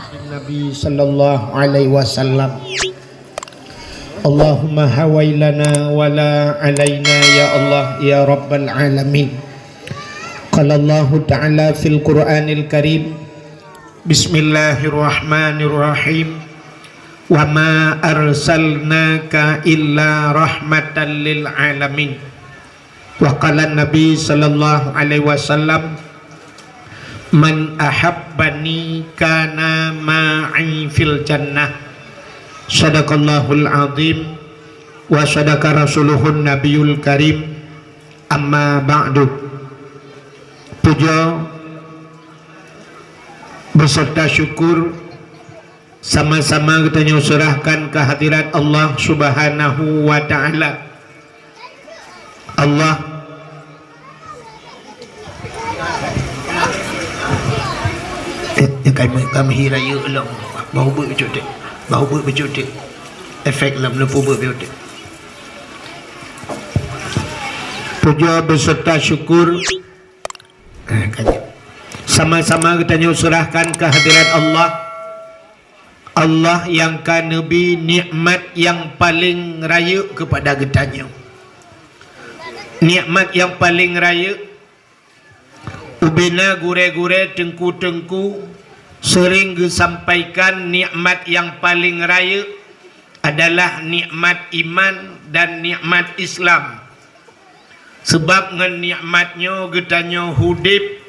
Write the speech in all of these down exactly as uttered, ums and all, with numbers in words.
Nabi sallallahu alaihi wasallam. Allahumma hawailana wala alaina ya Allah ya Rabbal alamin. Qala Allahu ta'ala fil Qur'anil Karim, Bismillahirrahmanirrahim. Wa ma arsalnaka illa rahmatan lil alamin. Wa qala Nabi sallallahu alaihi wasallam, "Man ahabbani kana ma'i fil jannah." Sadaqallahul azim wa sadaqa rasuluhun nabiyul karim. Amma ba'du. Puja beserta syukur sama-sama geutanyoe serahkan keu hadirat Allah Subhanahu wa Ta'ala. Allah, eh, eh, kami, kami hira yuk lom. Bau beut becut dek. Bau beut becut dek. Efek lom leupeu beut becut dek. Puja beserta syukur, eh, kami sama-sama geutanyoe serahkan keu hadirat Allah. Allah nyang ka neubi nikmat nyang paleng rayeuk keupada geutanyoe. Nikmat nyang paleng rayeuk, ubena gurée-gurée, teungku-teungku seuring geusampaikan, nikmat nyang paleng rayeuk adalah nikmat iman dan nikmat Islam. Sabab ngon nikmat nyoe geutanyoe udeb,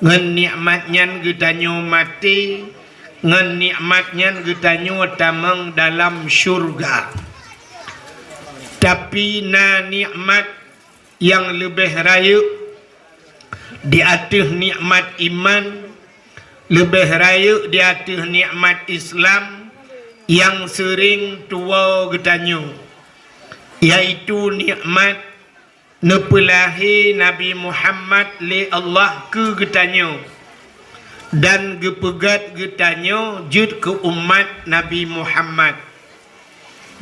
ngon nikmat nyan geutanyoe maté, ngon nikmat nyan geutanyoe tamong dalam syurga. Tapi na nikmat nyang leubeh rayeuk di ateueh nikmat iman, leubeh rayeuk di ateueh nikmat Islam nyang seuring tuwoe geutanyoe, yaitu nikmat neupeulahé Nabi Muhammad lé Allah keu geutanyoe dan geupeugét geutanyoe jeuet keu umat Nabi Muhammad.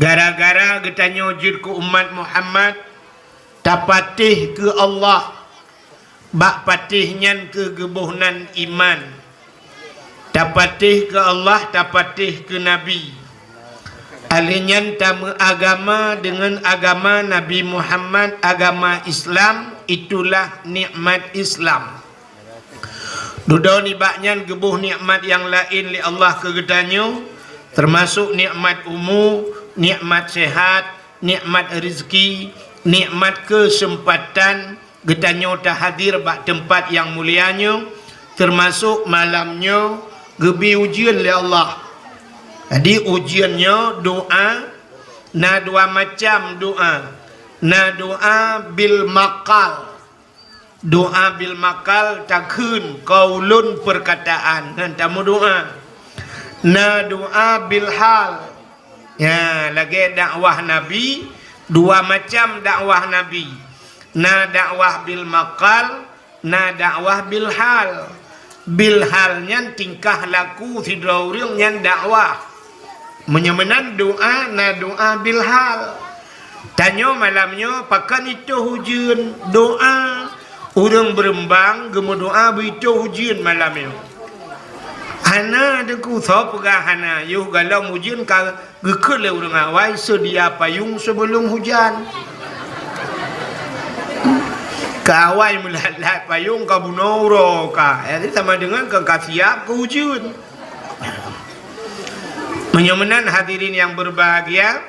Gara-gara geutanyoe jeuet keu umat Muhammad, tapatéh keu Allah, bak patéh nyan keuh geuboh nan iman. Tapatéh keu Allah, tapatéh keu Nabi. Lheueh nyan tameuagama deungon agama Nabi Muhammad, agama Islam, itulah nikmat Islam. Dudoe nibak nyan geuboh nikmat nyang laén lé Allah keu geutanyoe, teumasok nikmat umu, nikmat seuhat, nikmat rezeki, nikmat keuseumpatan geutanyoe tahadir bak teumpat nyang mulia nyoe, teumasok malam nyoe geubi ujeuen lé Allah. Jadi ujeuen nyoe doa, na dua macam doa. Na doa bil maqal. Doa bil maqal takheun qaulun, peurkataan, ngon tameudoa. Na doa bil hal. Ya, lagée dakwah Nabi, dua macam dakwah Nabi. Na dakwah bil maqal, na dakwah bil hal. Bil hal nyan tingkah laku sidroe ureuëng nyan dakwah. Meunyoe meunan doa, na doa bil hal. Tanyoe malam nyoe pakon itoh ujeuen, doa. Ureuëng Beureumbang geumeudoa beuitoh ujeuen malam nyoe. Hana, Teungku, soe peugah hana? Yoh galom ujeuen ka geukheun lé ureuëng awai, seudia payong seubeulom hujan. Ka awai meulat-lat payong ka bunoe uroe ka. Jadi sama deungon ka, ka siab keu ujeuen. Meunyoe meunan hadirin nyang beurbahagia,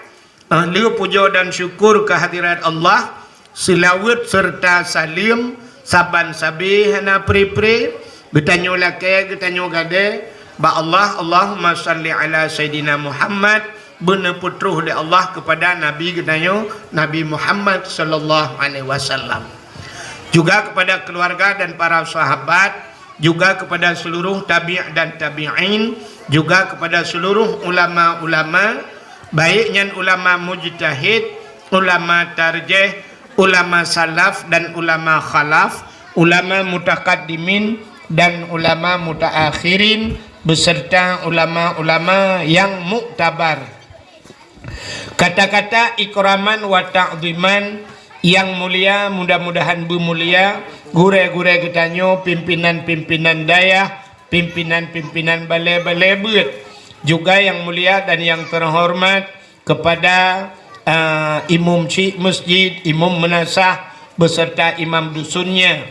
eh, lheueh pujoe dan syukur keu hadirat Allah, seulaweuet seureuta saleuem saban sabe hana pre-pre, geutanyoe lakée, geutanyoe gadée bak Allah, Allahumma shalli ala Saidina Muhammad, beuneupeutroh lé Allah keupada Nabi geutanyoe, Nabi Muhammad sallallahu alaihi wasallam. Juga kepada keluarga dan para sahabat, juga kepada seluruh tabi' dan tabi'in, juga kepada seluruh ulama-ulama, baik nyan ulama mujtahid, ulama tarjih, ulama salaf dan ulama khalaf, ulama mutakaddimin dan ulama mutaakhirin, beserta ulama-ulama yang muktabar. Kata-kata ikraman wa ta'ziman yang mulia, mudah-mudahan beumulia, gurée-gurée geutanyoe, pimpinan-pimpinan dayah, pimpinan-pimpinan balai-balai beuet, juga yang mulia dan yang terhormat kepada, eh, imum syik masjid, imum meunasah beserta imam dusunnya,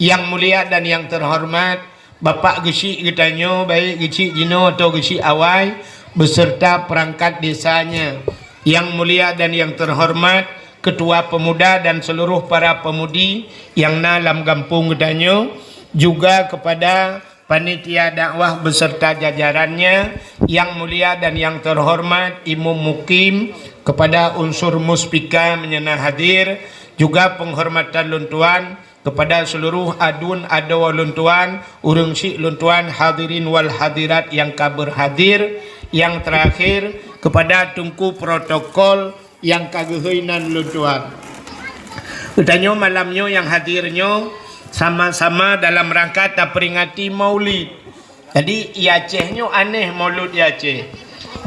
yang mulia dan yang terhormat Bapak geusyik geutanyoe, baik geusyik jinoe atau geusyik awai, beserta perangkat desanya, yang mulia dan yang terhormat Ketua Pemuda dan seluruh para pemudi yang na lam gampông geutanyoe, juga kepada panitia dakwah beserta jajarannya, yang mulia dan yang terhormat Imum Mukim, kepada unsur muspika meunyo na hadir, juga penghormatan lôn tuan kepada seluruh adun adoe lôn tuan, ureuëng syik lôn tuan, hadirin wal hadirat yang ka berhadir, yang terakhir kepada teungku protokol nyang ka geuhôi nan lôn tuan. Geutanyoe malam nyoe nyang hadir nyoe sama-sama dalam rangka taperingati Maulid. Jadi, i Aceh nyoe aneh Maulud i Aceh.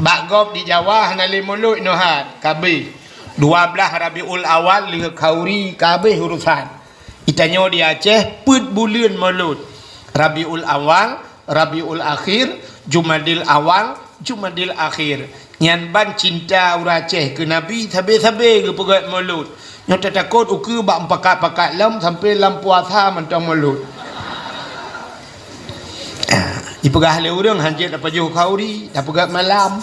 Bak gob di Jawa hana lé Maulud nyoe hat, ka abéh. Dua blaih Rabiul Awal lheueh khauri ka abéh urusan. Geutanyoe di Aceh peuet buleuen Maulud. Rabiul Awal, Rabiul Akhir, Jumadil Awal, Jumadil Akhir. Nyan ban cinta ureuëng Aceh keu Nabi sabe-sabe geupeugét Maulud. Nyoe tatakot ukeue bak meupakat-pakat lom sampoe lam puasa mantong Maulud. Ah, jipeugah lé ureuëng hanjeuet tapajoh khauri, tapeugét malam.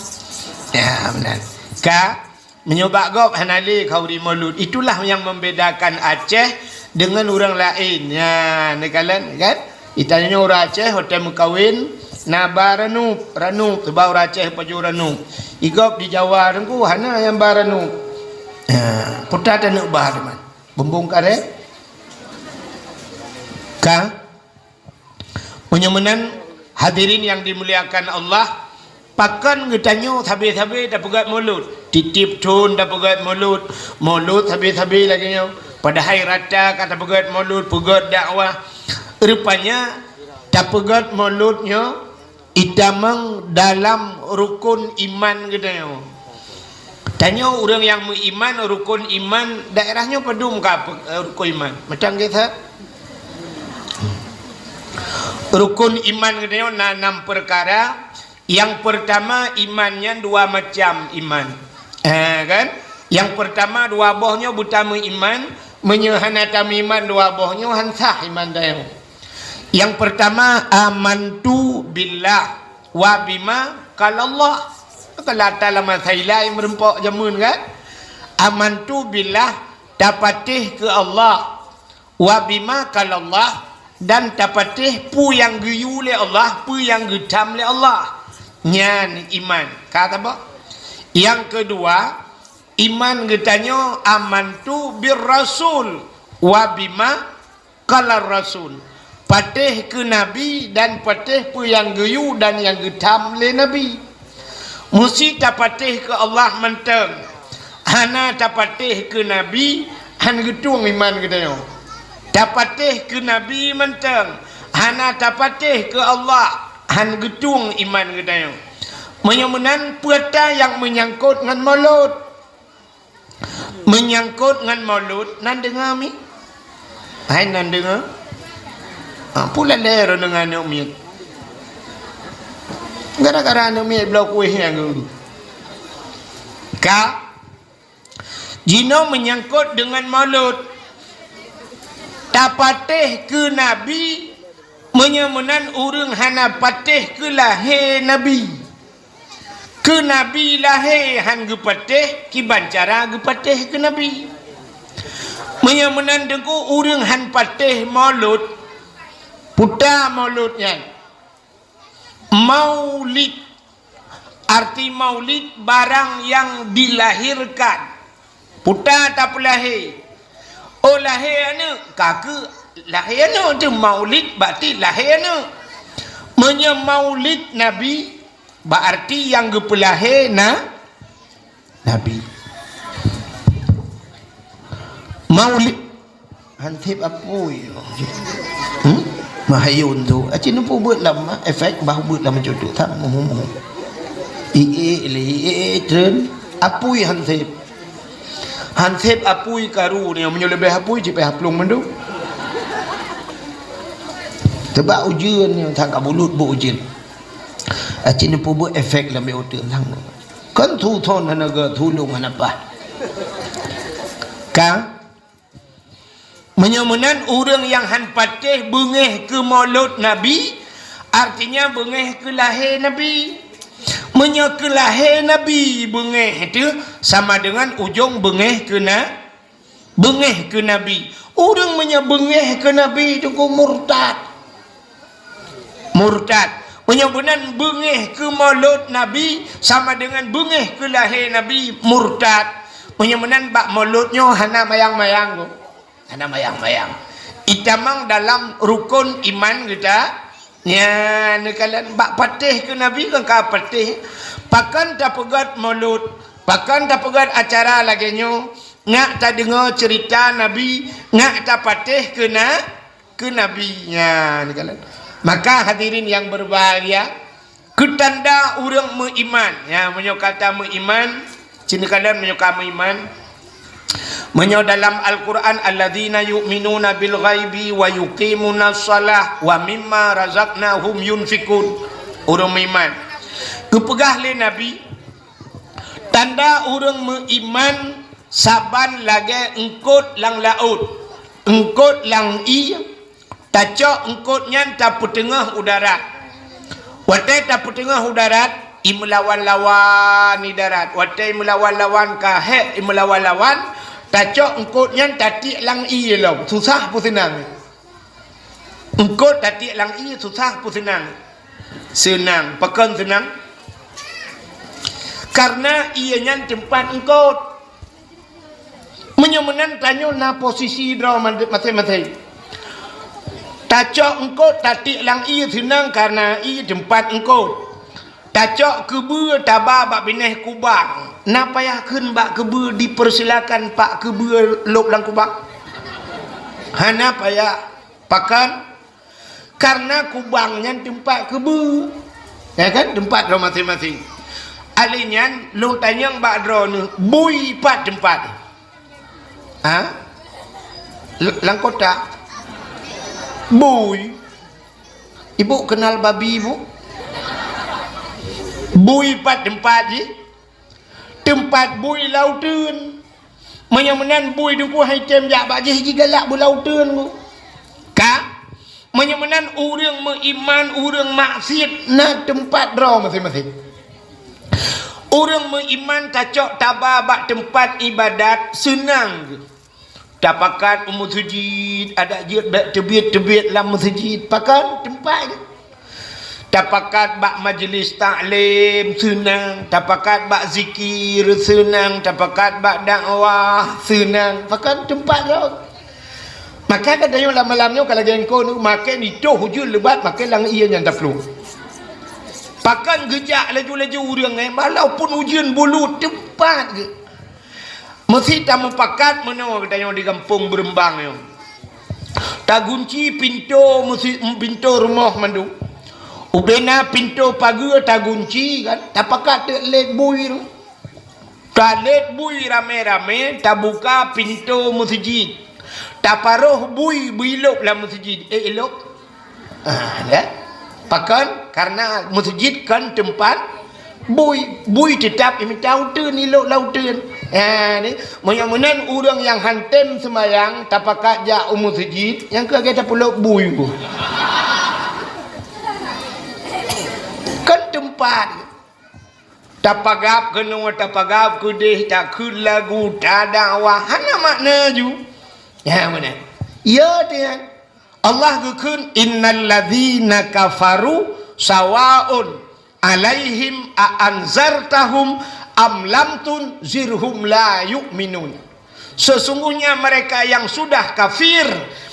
Ya, meunan. Ka, meunyoe bak gob hana lé khauri Maulud. Itulah yang membedakan Aceh dengan ureuëng laén. Ya, neukalon kan? Geutanyoe ureuëng Aceh watée meukawen na ba ranup, ranup, teuba ureuëng Aceh pajoh ranup. I gob di Jawa teungku hana nyang ba ranup. Ha, peue taneuk ba teuma. Bumbong karet. Ka. Meunyoe meunan, hadirin yang dimuliakan Allah, Pakon geutanyoe sabe-sabe tapeugét Maulud? Tieb-tieb thon tapeugét Maulud, Maulud sabe-sabe lagée nyoe. Padahai rata ka tapeugét Maulud, peugét dakwah. Rupanya tapeugét Maulud nyoe itamong dalam rukun iman geutanyoe. Tanyoe ureuëng nyang meuiman, rukun iman daerah nyoe padum ka pe-, rukun iman? Macam gét that? Rukun iman geutanyoe na enam perkara. Yang pertama, iman nyan dua macam iman. Eh, kan? Yang pertama, dua boh nyoe beutama iman, meunyoe hana tameuiman dua boh nyoe, han sah iman tanyoe. Yang pertama, amantu billah wa bima qalallah. Kalau ata lama sailai meureumpok jameun, kan? Amantu billah, tapatéh keu Allah. Wa bima qalallah, dan tapatéh peue nyang geuyue lé Allah, peue nyang geutham lé Allah. Nyan iman. Ka saboh. Nyang keudua, iman geutanyoe amantu bir rasul wa bima qalar rasul. Patéh keu Nabi dan patéh peue nyang geuyue dan nyang geutham lé Nabi. Musti tapatéh keu Allah mantong. Hana tapatéh keu Nabi, han geutueng iman geutanyoe. Tapatéh keu Nabi mantong, hana tapatéh keu Allah, han geutueng iman geutanyoe. Meunyoe meunan, peue ata nyang meunyangkot ngon Maulud? Meunyangkot ngon Maulud, nan deungoe mi? Hai nan deungoe? Ha, peue lalée droeneuh ngon aneuk miet? Gara-gara aneuk miet bloe kueh nyang geuru. Ka, jinoe meunyangkot deungon Maulud. Tapatéh keu Nabi, meunyoe meunan ureuëng hana patéh keu lahé Nabi. Keu Nabi lahé han geupatéh, kiban cara geupatéh keu Nabi. Meunyoe meunan teungku ureuëng han patéh Maulud, peue ata Maulud nyan? Maulid. Arti Maulid, barang yang dilahirkan. Peue ata tapeulahé? Oh, lahé aneuk, ka keuh lahé aneuk tu Maulid, berarti lahé aneuk. Meunyoe Maulid Nabi, berarti nyang geupeulahé na Nabi. Maulid. Han sép apui. Hmm? Mahayun tu. Aci nupu buet lam efek bah buet lam cutu. Tam muhu muhu. Ie le ie tren. Apui han sép. Han sép apui karu ni, meunyoe leubeh apui cipeh haplung mandum. Bak ujeuen nyoe that ka bulut bu ujeuen. Aci neupeubuet efek lam uteuk lang. Kan thu thon hana ga, thu lông hana paih. Ka? Meunyoe meunan ureuëng nyang han patéh beungéh keu maulud Nabi, artinya beungéh keu lahé Nabi. Meunyoe keu lahé Nabi beungéh teuh sama dengan ujong beungéh keu na, beungéh keu Nabi. Ureuëng meunyoe beungéh keu Nabi teungku murtad. Murtad. Meunyoe meunan beungéh keu maulud Nabi sama dengan beungéh keu lahé Nabi, murtad. Meunyoe meunan bak maulud nyoe hana mayang-mayang. Hana mayang-mayang. Itamong dalam rukun iman geuta, nyan neukalon bak patéh keu Nabi kan ka patéh. Pakon tapeugét maulud, pakon tapeugét acara lagée nyoe, ngak tadeungoe ceurita Nabi, ngak tapatéh keu na, keu Nabi. Nyan neukalon. Maka hadirin yang berbahagia, keu tanda ureuëng meuiman. Ya, meunyoe kata meuiman, sinoe kalon meunyoe ka meuiman. Meunyoe dalam Al-Quran, "Alladzina yu'minuna bil ghaibi wa yuqimunas shalah wa mimma razaqnahum yunfikun." Ureuëng meuiman. Geupeugah lé Nabi, tanda ureuëng meuiman saban lagée eungkot lam laôt, eungkot lam ié, tacok eungkot nyan tapeuteungoh u darat. Watée tapeuteungoh u darat, imeulawan-lawan i darat. Watée imeulawan-lawan ka hék imeulawan-lawan, tacok eungkot nyan tatiek lam ié lom, susah peu seunang. Eungkot tatiek lam ié susah peu seunang? Seunang. Pakon seunang? Karena ié nyan teumpat eungkot. Meunyoe meunan tanyoe na posisi droe maséng-maséng. Tacok eungkot tatiek lam ié seunang karena ié teumpat eungkot. Tacok keubeue taba bak binéh kubang. Na payah kheun bak keubeue dipersilakan pak keubeue lôb lam kubang? Hana payah. Pakon? Karena kubang nyan teumpat keubeue. Ya kan? Teumpat droe maséng-maséng. Alé nyan lôn tanyong bak droeneuh, bui pat teumpat? Ha? L-, lam kota? Bui. Ibu kenal babi, Bu? Bui pat teumpat jih? Teumpat bui lam uteuen. Meunyoe meunan bui teungku hai tem jak bak jih jigalak beu lam uteuen, Bu. Ka? Meunyoe meunan ureuëng meuiman, ureuëng maksiet na teumpat droe maséng-maséng. Ureuëng meuiman tacok taba bak teumpat iébadat seunang geuh. Tapakat u meuseujid, adak jeuet bék teubiet-teubiet lam meuseujid. Pakon? Teumpat geuh. Tapakat bak majlis taklim, seunang. Tapakat bak zikir, seunang. Tapakat bak dakwah, seunang. Pakon? Teumpat droe. Maka ka tanyoe lam malam nyoe ka lagée eungkot nyoe, makai nitoh ujeuen leubat, makai lam ié nyan taplueng. Pakon geujak laju-laju ureuëng, eh, walaupun ujeuen bulut, teumpat geuh. Meusi tamupakat meunoe geutanyoe di gampông Beureumban nyoe. Tagunci pintoe meusi-, pintoe rumoh mandum. Ubena pintoe pageue tagunci kan, tapakat teuk lét bui nyoe. Talét bui ramé-ramé, tabuka pintoe meuseujid. Taparoh bui beuilôb lam meuseujid. Eh, ilôb? Ah, ya. Pakon? Karena meuseujid kon teumpat bui. Bui teutap imita uteuen, ilôb lam uteuen. Ya, ni. Meunyoe meunan ureuëng nyang han tem seumayang tapakat jak u meuseujid, nyang keu lagée tapeulôb bui. Kon teumpat. Tapagab keunoe, tapagab keudeh, takheun lagu, tadakwah, hana makna ju. Ya, meunan. Ya, tian. Allah geukheun, "Innal ladzina kafaru sawaun alaihim a anzartahum am lam tunzirhum la yu'minun." Sesungguhnya mereka yang sudah kafir,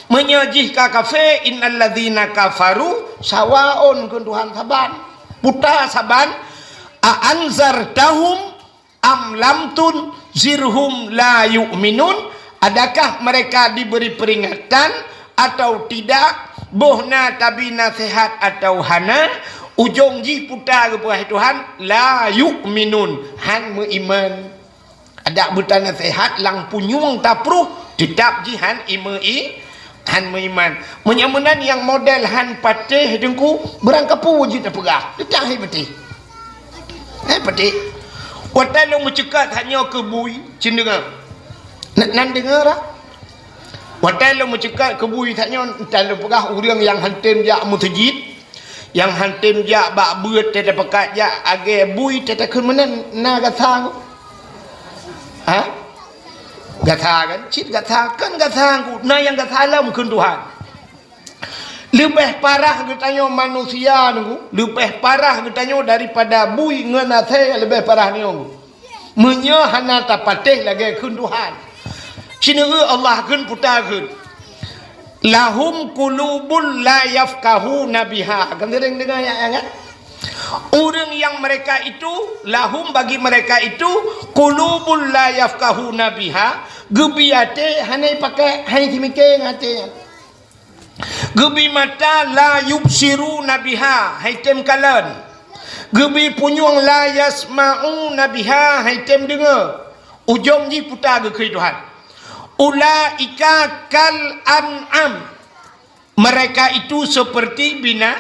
meunyoe jih ka kafé, innal ladzina kafaru sawaun keu Tuhan saban. Puta saban, a anzartahum am lam tunzirhum la yu'minun, adakah mereka diberi peringatan atau tidak, boh na tabi naseuhat atau hana, ujong jih puta geupeugah Tuhan, la yu'minun, han meuiman. Adak beutanaseuhat lam punyueng tapruh, teutap jih han imeu-i-, Han meuiman. Meunyoe meunan nyang model han patéh Teungku, beurangkapeue jeuet tapeugah. Teuntang hai patéh. Hai patéh. Watèe lôn meuceukat that nyoe keu bui, cit deungö. Na, nan deungö dak? Watèe lôn meuceukat keu bui that nyoe, entah lôn peugah ureueng nyang han tem jak meuseujid, nyang han tem jak bak beuet, teuh tapeukat jak agè bui, teuh takheun meunan na gata. Ha? Gata kan? Cit gata, kan gata ku, na nyang gata lom kheun Tuhan. Leubeh parah geutanyoe manusia Teungku, leubeh parah geutanyoe daripada bui ngon asèe nyang leubeh parah nyoe. Meunyoe hana tapatéh lagèe kheun Tuhan. Sineuk Allah kheun puta kheun. "Lahum qulubun la yafqahuna biha." Kan sering deungö ayat nyan kan? Ureueng nyang mereka itu, lahum bagi mereka itu, qulubun la yafqahuna biha, geubri até hana jipakè, hana jimikè ngon até nyan. Geubri mata la yubsiruna biha, han tem kalon. Geubri punyueng la yasma'una biha, han tem deungö. Ujông jih puta geukheun Tuhan. Ulaika kal an'am. Mereka itu seperti bina-,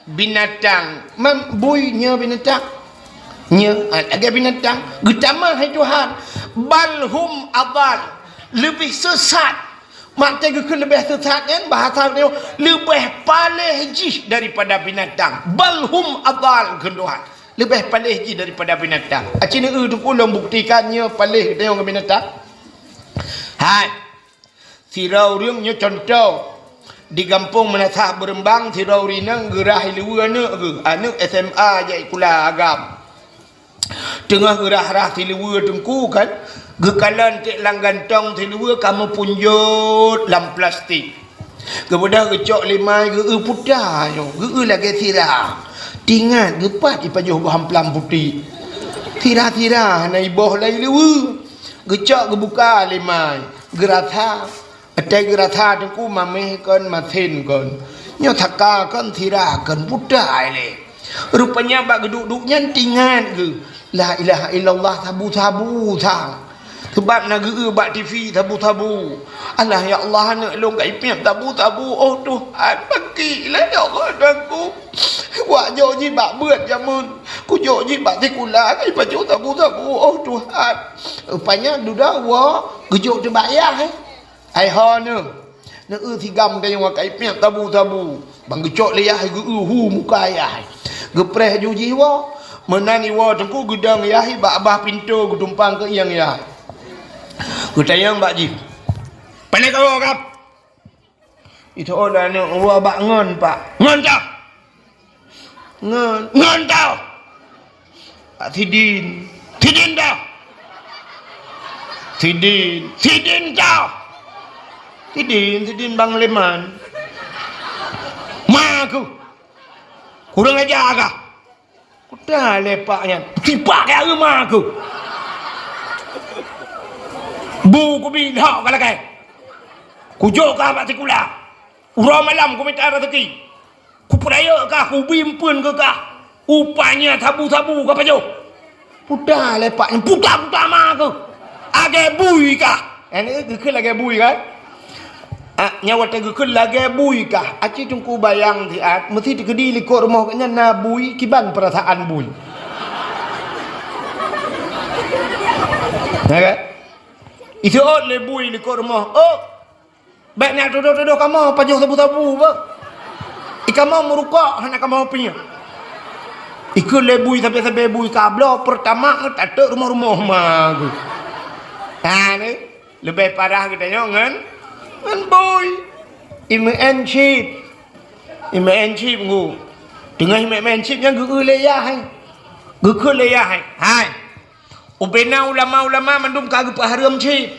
binatang. Mem-, bui nyoe binatang. Nyoe, ah, lagèe binatang. Geutamah hai Tuhan. Bal hum adal. Leubeh sesat. Maté geukheun leubeh sesat nyan, bahasa nyoe, leubeh paléh jih daripada binatang. Bal hum adal kheun Tuhan. Leubeh paléh jih daripada binatang. Aci neu teupeu lôn buktikan nyoe paléh geutanyoe ngon binatang. Hai. Sidroe ureueng nyoe cuntoh. Di gampông Meunasah Beureumbang, sidroe ureueng inong geurhah ileue aneuk geuh. Aneuk S M A jak sikula agam. Teungoh geurhah-rhah sileue Teungku kan, geukalon trép lam gantong sileue ka meupunjot lam plastik. Geubeudôh geucok lé ma geu-eu puta nyoe, geu-eu lagèe sira. Tingat geupat ipajoh bak amplam putéh. Sira-sira hana iboh lé ileue. Geucok geubuka lé ma, geurasa. Watèe geurasa Teungku maméh kon, masen kon. Nyoe saka kon, sira kon, puta ilèe. Rupanya bak geuduek-duek nyan teuingat geuh, "La ilaha illallah, sabu-sabu sang." Seubab na geu-eu bak T V sabu-sabu. "Allah, ya Allah, aneuk lôn ka ipiep sabu-sabu. Oh Tuhan, bangkit lah ya Allah Tuhanku. Wak jok jih bak beuet jameun. Kujok jih bak sikula ka ipajoh sabu-sabu. Oh Tuhan." Rupanya dudoe woe geujok teubak yah, eh. Hai ho neu, neu-eu sigam tanyoe ka ipiep sabu-sabu. Bang geucok lé yah geu-eu hu muka yah. Geupreh ju jih woe. Meunan iwoe Teungku geudong yah bak babah pintoe geutumpang keu ieng yah. Geutanyong bak jih, "Pane kawoe kap?" Iteu'oh lé aneuk, "Woe bak ngon, Pak." "Ngon tah?" "Ngon." "Ngon tah?" "Pak Sidin." "Sidin tah?" "Sidin." "Sidin tah?" "Sidin, Sidin Bang Leman." "Ma keuh. Kurang aja kah?" Kuta lé pak nyan, sipak keu ma keuh. Bu kubi dhok ka lakèe. Kujok ka bak sikula. Uroe malam kumita raseuki. Kupeurayeuk kah, kubi eumpeuen keu kah. Upanya sabu-sabu kapajoh. Puta lé pak nyan, puta-puta ma keuh. Lagèe bui kah. Nyan geukheun lagèe bui kan? Ah, nyan watèe geukheun lagèe bui kah. Aci Teungku bayang siat, meusti teukeudi likot rumoh gobnyan na bui, kiban peurasaan bui. Ya kan? Iseuôt lé bui likot rumoh. Oh, bèk na tudoh-tudoh kamoe pajoh sabu-sabu, beuh. I kamoe meurukok, hana kamoe piep. Ikheun lé bui sabe-sabe bui kabloe, peurtama tateuk rumoh-rumoh ma geuh. Ha, ni, leubeh parah geutanyoe ngon, ngon bui. Imeu'en chip. Imeu'en chip ngu. Teungoh imeu'en chip nyan geu-eu lé yah hai. Geukheun lé yah hai. Hai. Ubena ulama-ulama mandum ka geupeuhareuem chip.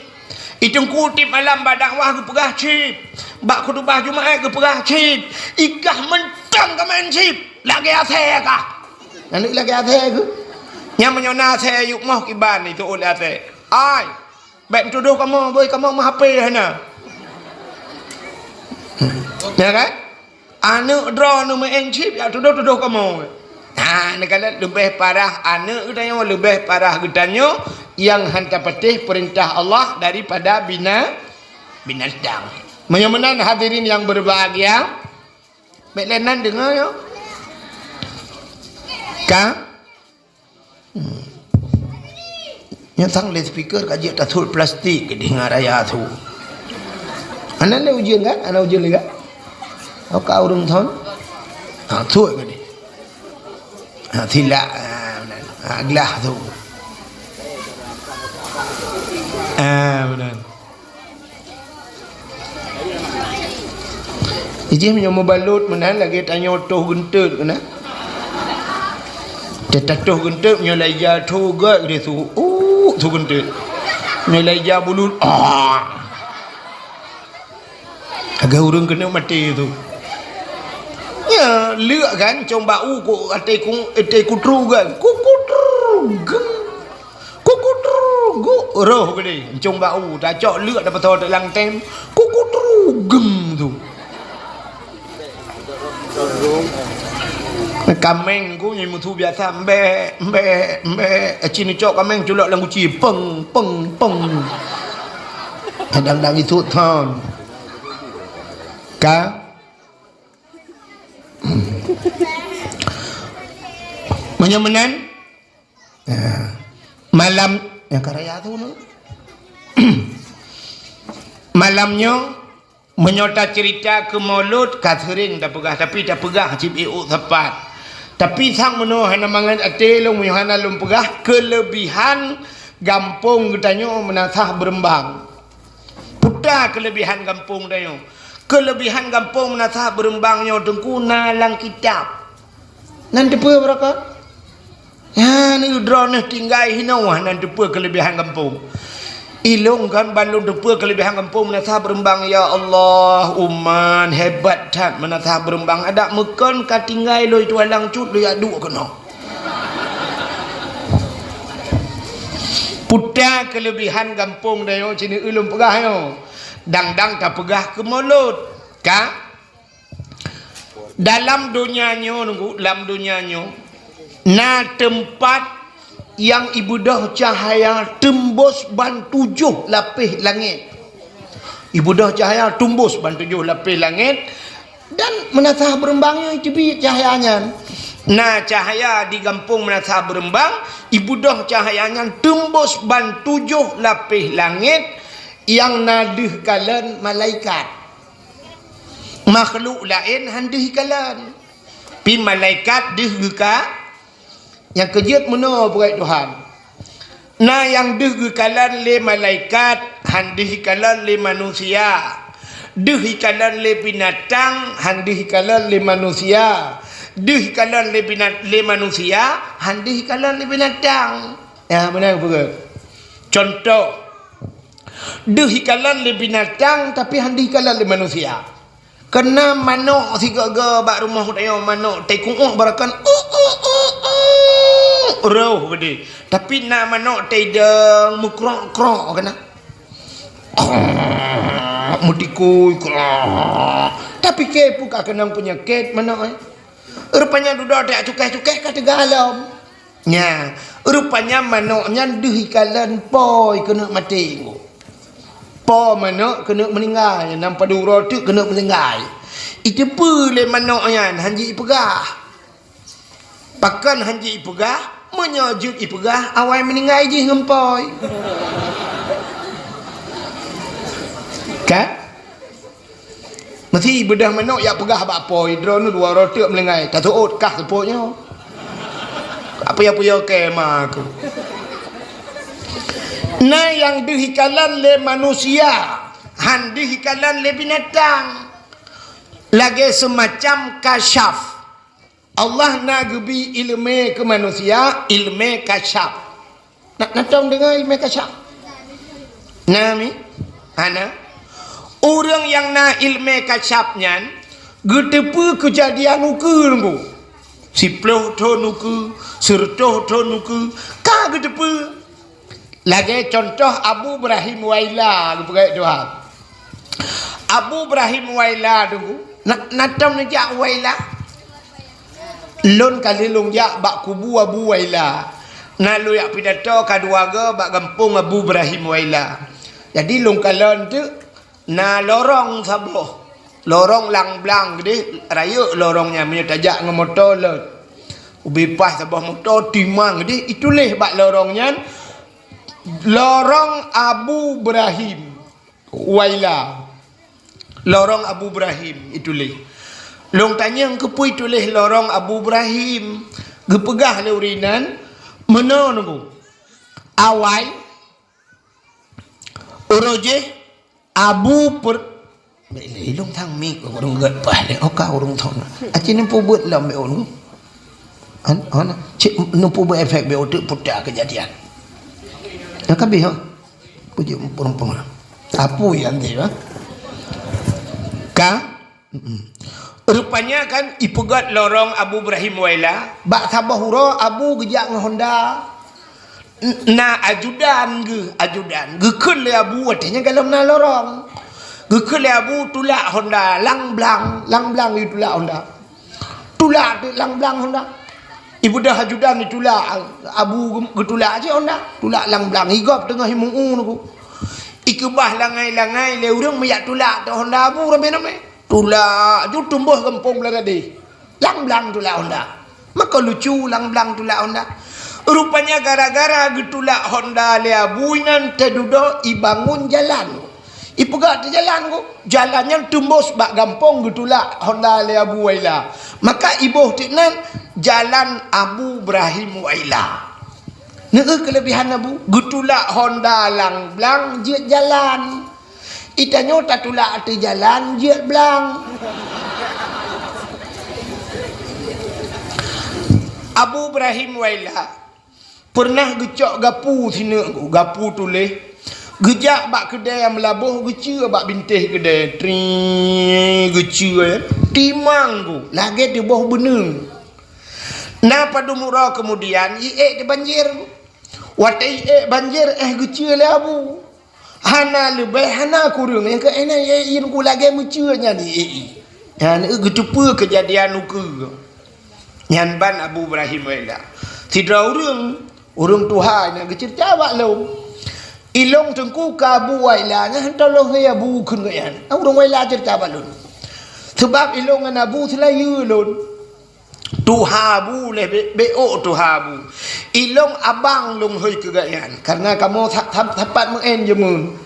I Teungku tiep malam bak dakwah geupeugah chip. Bak khutubah Jumaat geupeugah chip. I kah mantong ka main chip. Lagèe asèe kah. Nyan lagèe asèe keuh. Nyan meunyoe na asèe yub moh kiban itu ulèe asèe. Ai. Bèk tudoh kamoe, beuh, kamoe meuhapé hana. Ya kan? Aneuk droeneuh meu'en chip, ya tudoh-tudoh kamoe. Ha, neukalon leubeh parah aneuk geutanyoe, leubeh parah geutanyoe nyang han tapatéh peurintah Allah daripada bina-, binatang. Meunyoe meunan hadirin yang berbahagia, bèk lé nan deungö nyoe. Ka? Hmm. Nyan sang lé speaker ka jeuet tasut plastik keudéh ngon raya su. Hana lé ujeuen kan? Hana ujeuen lé kan? Oh, ka ureueng thon? Ha, sut keudéh. Ha, silak. Ha, meunan. Ha, glah su. Ha, meunan. Jih meunyoe meubalot meunan lagèe tanyoe toh geunteut keunan. Teuh tatoh geunteut meunyoe lai ja tho gèt di su. Uh, su geunteut. Meunyoe lai ja bulut. Ah. Lagèe ureueng keuneuk maté su. Nya, leuk kan cong bak u ko até ku, até kutru kan. Kukutru geng. Kukutru gu roh geude, encong bak u, tacok leuk dapeutho teulang tem. Kukutru gem tu. Kaméng ku nyang musu biasa, mbek, mbek, mbek. Aci neucok kaméng culok lam guci, peng, peng, peng. Kadang-kadang itu thon. Ka? Meunyoe meunan, Ya. Malam, nyang ka raya tu, no? Malam nyoe, meunyoe taceurita keu Maulud, ka seuring tapeugah, tapi tapeugah cit ék sapat. Tapi sang meunoe hana mangat até lôn, meunyoe hana lôn peugah, keuleubihan gampông geutanyoe Meunasah Beureumbang. Peue ta keuleubihan gampông tanyoe? Keuleubihan gampông Meunasah Beureumbang nyoe, Teungku, na lam kitab. Nan teupeue beureukat? Nyan droeneuh tinggai hinoe nan teupeue keuleubihan gampông. Ilôn kan ban lôn teupeue keuleubihan gampông Meunasah Beureumbang, ya Allah, uman hebat that Meunasah Beureumbang. Adak meukon ka tinggai lôn tualang cut lôn jak duek keunoe. Peue ta keuleubihan gampông tanyoe, sineuk ulôn peugah nyoe. Dang-dang tapeugah keu Maulud, ka? Dalam donya nyoe, Teungku, lam donya nyoe, na teumpat nyang ibeudôh cahya teumbôh ban tujoh lapéh langét. Ibeudôh cahya teumbôh ban tujoh lapéh langét, dan Meunasah Beureumbang nyoe teubiet cahya nyan. Na cahya di gampông Meunasah Beureumbang, ibeudôh cahya nyan teumbôh ban tujoh lapéh langét nyang na deuh kalon malaikat. Makhluk laén han deuh ikalon, pi malaikat deuh geuka. Nyang keujeuet meunoe, peuet Tuhan. Na nyang deuh geukalon lé malaikat, han deuh ikalon lé manusia. Deuh ikalon lé binatang, han deuh ikalon lé manusia. Deuh ikalon lé binat-, lé manusia, han deuh ikalon lé binatang. Ya, meunan peue? Contoh, deuh ikalon lé binatang, tapi han deuh ikalon lé manusia. Keunan manok sigoe-goe bak rumoh tanyoe, manok tai kuok barakan, "Uh, uh, uh, uh," roh geude. Tapi na manok tai dong meukrok-krok keunan. Meutikui krok. Tapi keu peue ka keunong peunyakét manok, eh? Rupanya dudoe tajak cukéh-cukéh ka teuga lom. Nya, rupanya manok nyan deuh ikalon po keuneuk maté. Po manok keuneuk meuninggai, nam padub uroe teuk keuneuk meuninggai. Iteupeue lé manok nyan han jeuet ipeugah. Pakon han jeuet ipeugah? Meunyoe jeuet ipeugah, awai meuninggai jih ngon po. Kan? Meusti beudôh manok jak peugah bak po, droeneuh dua uroe teuk meuninggai, taseuôt kah seupôt nyoe. Apiya-piya keu ma aku. Na nyang deuh ikalon lé manusia, han deuh ikalon lé binatang. Lagée seumacam kasyaf. Allah na geubri iéleumé keu manusia, iéleumé kasyaf. Na, na tom deungoe iéleumé kasyaf? Na mi? Hana. Ureuëng nyang na iéleumé kasyaf nyan geuteupeue keujadian ukeue nunggu. Siploh thon ukeue, sireutôh thon ukeue, ka geuteupeue. Lagée contoh Abu Ibrahim Waila geupeugah Tuhan. Abu Ibrahim Waila tu, na, na tom neujak Waila? Lôn ka lheueh lôn jak bak kubu Abu Waila. Na lôn jak pidato ka dua go bak gampông Abu Ibrahim Waila. Jadi lôn kalon teuk Na lorong saboh. Lorong lam blang keudeh, rayeuk lorong nyan, meunyoe tajak ngon moto leuet. Ubé paih saboh moto, timang keudeh, ituléh bak lorong nyan, "Lorong Abu Ibrahim Waila." Lorong Abu Ibrahim ituléh. Lôn tanyong, keupeue ituléh Lorong Abu Ibrahim? Geupeugah lé ureueng nyan, meunoe nunggu. Awai, uroe jih, Abu per-, ilôn thang mik ureueng gét paih lé, oka ureueng thon. Aci neupeubuet lom B O nunggu. An, an, cit neupeubuet efek B O teuk puta keujadian. Dah kabeh, ha? Puji peurumpama. Apu yang dia, ha? Ka? Mm-mm. Rupanya kan ipeugét lorong Abu Ibrahim Waila, bak saboh uroe Abu geujak ngon honda. N-, na ajudan geuh, ajudan. Geukheun lé Abu watée nyan golom na lorong. Geukheun lé Abu tulak honda, lang blang, lang blang itulak honda. Tulak teuk lang blang honda. Ibeudôh ajudan itulak, Abu geutulak cit honda. Tulak lang blang, igob teungoh imu-u nunggu. Ikeubah langai-langai lé ureueng meujak tulak teuk honda Abu ramé-ramé. Tulak ju tumbôh gampông Beuladadeh. Lang blang tulak honda. Maka lucu lang blang tulak honda. Rupanya gara-gara geutulak honda lé Abu inan teududoe ibangun jalan. Ipeugah teujalan ku, jalan nyan teumbôs bak gampông geutulak honda lé Abu Waila. Maka iboh teuk nan Jalan Abu Ibrahim Waila. Neu keuleubihan Abu, geutulak honda lang blang jeuet jalan. Itanyoe tatulak ateueh jalan jeuet blang. Abu Ibrahim Waila peureunah geucok gapu sineuk, gapu tuléh, geujak bak keudè meulaboh geuceue bak bintéh keudè, tri geuceue, timang ku lagèe teuboh beuneung. Na padum uroe keumudian, iék di banjir. Watèe iék banjir, eh, geuceue lé Abu. Hana leubeh, hana kureueng, nyang keu inan iék ku lagèe meuceue nyan iék. Nyan geuteupeue keujadian ukeue. Nyan ban Abu Ibrahim Waila. Sidroe ureueng, ureueng tuha nyang geuceurita bak lôn. Ilôn teungku ka Abu Waila nyan hantom lôn hei Abu kheun geuh nyan. Ureueng Waila ceurita bak lôn. Seubab ilôn ngon Abu seulayeue lôn. Tuha Abu lé be-, B O tuha Abu. Ilôn abang lôn hôi keu gobnyan, kareuna kamoe sa-, sa-, sapat meu'en jameun.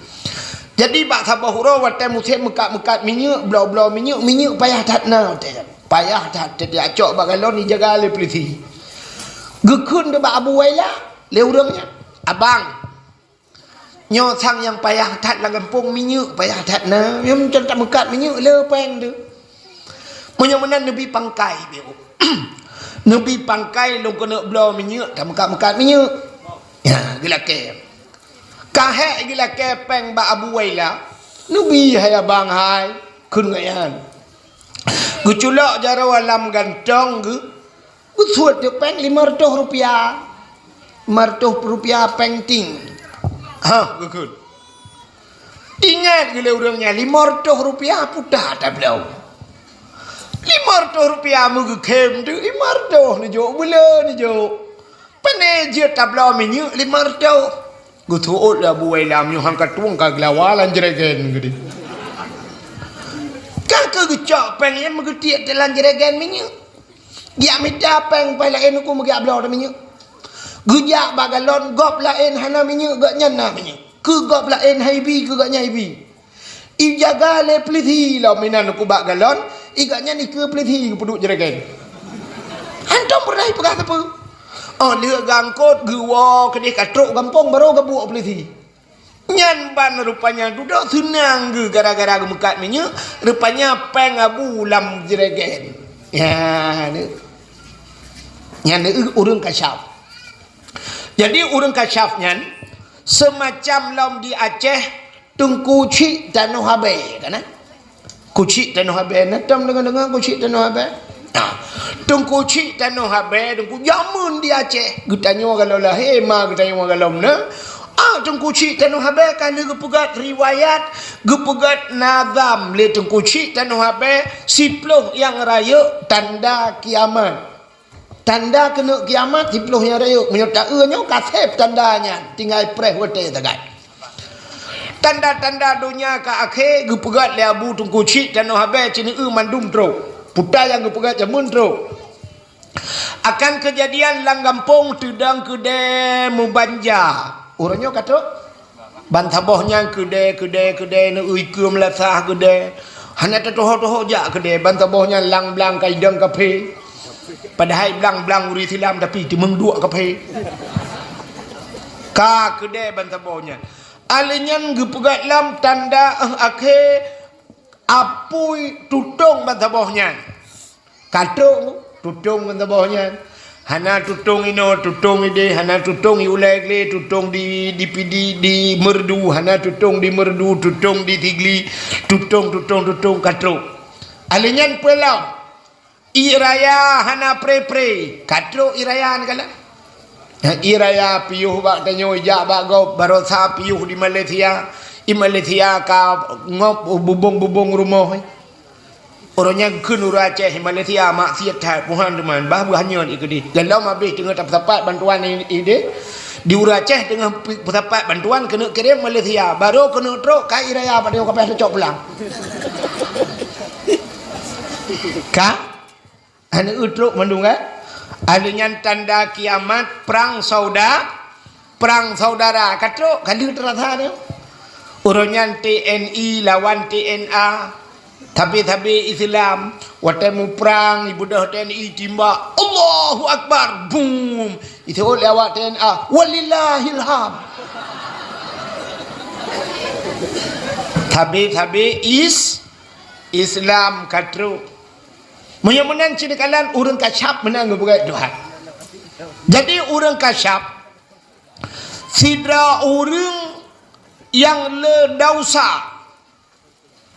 Jadi bak saboh uroe watèe musém meukat-meukat minyeuk, bloe-bloe minyeuk, minyeuk payah that na watèe nyan. Payah that, teudiak cok bak galon ijaga lé peulisi. Geukheun teuk bak Abu Waila lé ureueng nyan, "Abang, nyoe sang nyang payah that lam gampông minyeuk, payah that na. Nyoe meucon tameukat minyeuk le péng teuh. Meunyoe meunan neubi pangkai, B O. Neubi pangkai lôn keuneuk bloe minyeuk, tameukat-meukat minyeuk." Ya, geulakèe. Ka hék geulakèe péng bak Abu Waila, "Neubi hai abang hai," kheun gobnyan. Geuculok jaroe lam gantong geuh, geusuet teuk péng limong reutôh rupiah. Limong reutôh rupiah péng ting. Ha, geukheun. Ingat geuh lé ureueng nyan, limong reutôh rupiah puta tabloe. Limong reutôh rupiah meugeukhem teuk, limong reutôh neujok, buleuen neujok. Pane jeuet tabloe minyeuk limong reutôh. Geusuet lé Abu Waila, "Meunyoe han ka tueng ka geulawa lam jregen," geudeh. Ka keuh geucok péng nyan meugeutiek teuk lam jregen minyeuk. Geujak mita péng paih laén, uku meugeujak bloe minyeuk. Geujak bak galon, gob laén hana minyeuk, gobnyan na minyeuk. Keu gob laén han ibi, keu gobnyan ibi. Ijaga lé peulisi lom inan uku bak galon, i gobnyan ikeue peulisi geupeuduek jregen. Hantom peureunah ipeugah sapeue. Oh, lheueh geuangkot, geuwoe keudeh ka trok gampông, barô geubuok peulisi. Nyan ban rupanya dudoe seunang geuh gara-gara geumeukat minyeuk, rupanya péng Abu lam jregen. Ya, ni. Nyan ni ureueng kasyaf. Jadi ureueng kasyaf nyan seumacam lom di Aceh Teungku Chik Tanoh Abée, kan, eh? Kuchik Tanoh Abée, na tom deungoe-deungoe Kuchik Tanoh Abée? Nah, Teungku Chik Tanoh Abée, Teungku jameun di Aceh. Geutanyoe galom lahé, ma geutanyoe galom na. Ah, Teungku Chik Tanoh Abée ka lheueh geupeugét riwayat, geupeugét nazam lé Teungku Chik Tanoh Abée, siploh nyang rayeuk tanda kiamat. Tanda keuneuk kiamat siploh nyang rayeuk. Meunyoe taeu nyoe ka sép tanda nyan, tinggai preh watée sagai. Tanda-tanda donya ka akhé geupeugét lé Abu Teungku Chik Tanoh Abée Ceuneue mandum trok. Puta nyang geupeugét jameun trok. Akan keujadian lam gampông teudong keudée meubanja. Uroe nyoe ka trok? Ban saboh nyan keudée, keudée, keudée, neu-eu ikeue meulasah keudée. Hana teutoho-toho jak keudée, ban saboh nyan lang blang ka idong kaphé. Padahai blang-blang ureuëng Islam tapi teumeung duek kaphé. Ka keudée ban saboh nyan. Alèh nyan geupeugah lam tanda, eh, akhé apui tutong ban saboh nyan. Ka trok tutong ban saboh nyan. Hana tutong inoe, tutong idéh, hana tutong i ulèe glé, tutong di, di Pidie, di Meureudu, hana tutong di Meureudu, tutong di Sigli, tutong, tutong, tutong ka trok. Alèh nyan peue lom? Ie raya hana pre-pre, ka trok ie raya nyan kalon. Ie raya piôh bak tanyoe, ijak bak gob, baroesa piôh di Malaysia. I Malaysia ka ngop bubông-bubông rumoh. Uroe nyan kheun ureuëng Aceh, i Malaysia maksiet that, Tuhan teuma, bah beuh nyoe ikeudeh. Galom habéh teungoh tapeusapat bantuan i-, idéh. Di ureuëng Aceh teungoh pi-, peusapat bantuan keuneuk kirém Malaysia. Baru keuneuk trok, ka ie raya bak tanyoe ka payah teucok pulang. Ka? Aneuk trok mandum kan? Alèh nyan tanda kiamat, perang sauda-, perang saudara. Ka trok, ka lheueh teurasa tu. Uroe nyan T N I lawan T N A. Sabe-sabe Islam, watèe muprang, ibeudôh T N I timbak, "Allahu Akbar!" Bum! Iseuôt lé awak T N A, "Walillahil hamd!" Sabe-sabe is-, Islam ka trok. Meunyoe meunan cit kalon ureuëng kasyaf meunan geupeugah Tuhan. Jadi ureuëng kasyaf, sidroe ureuëng nyang le desya.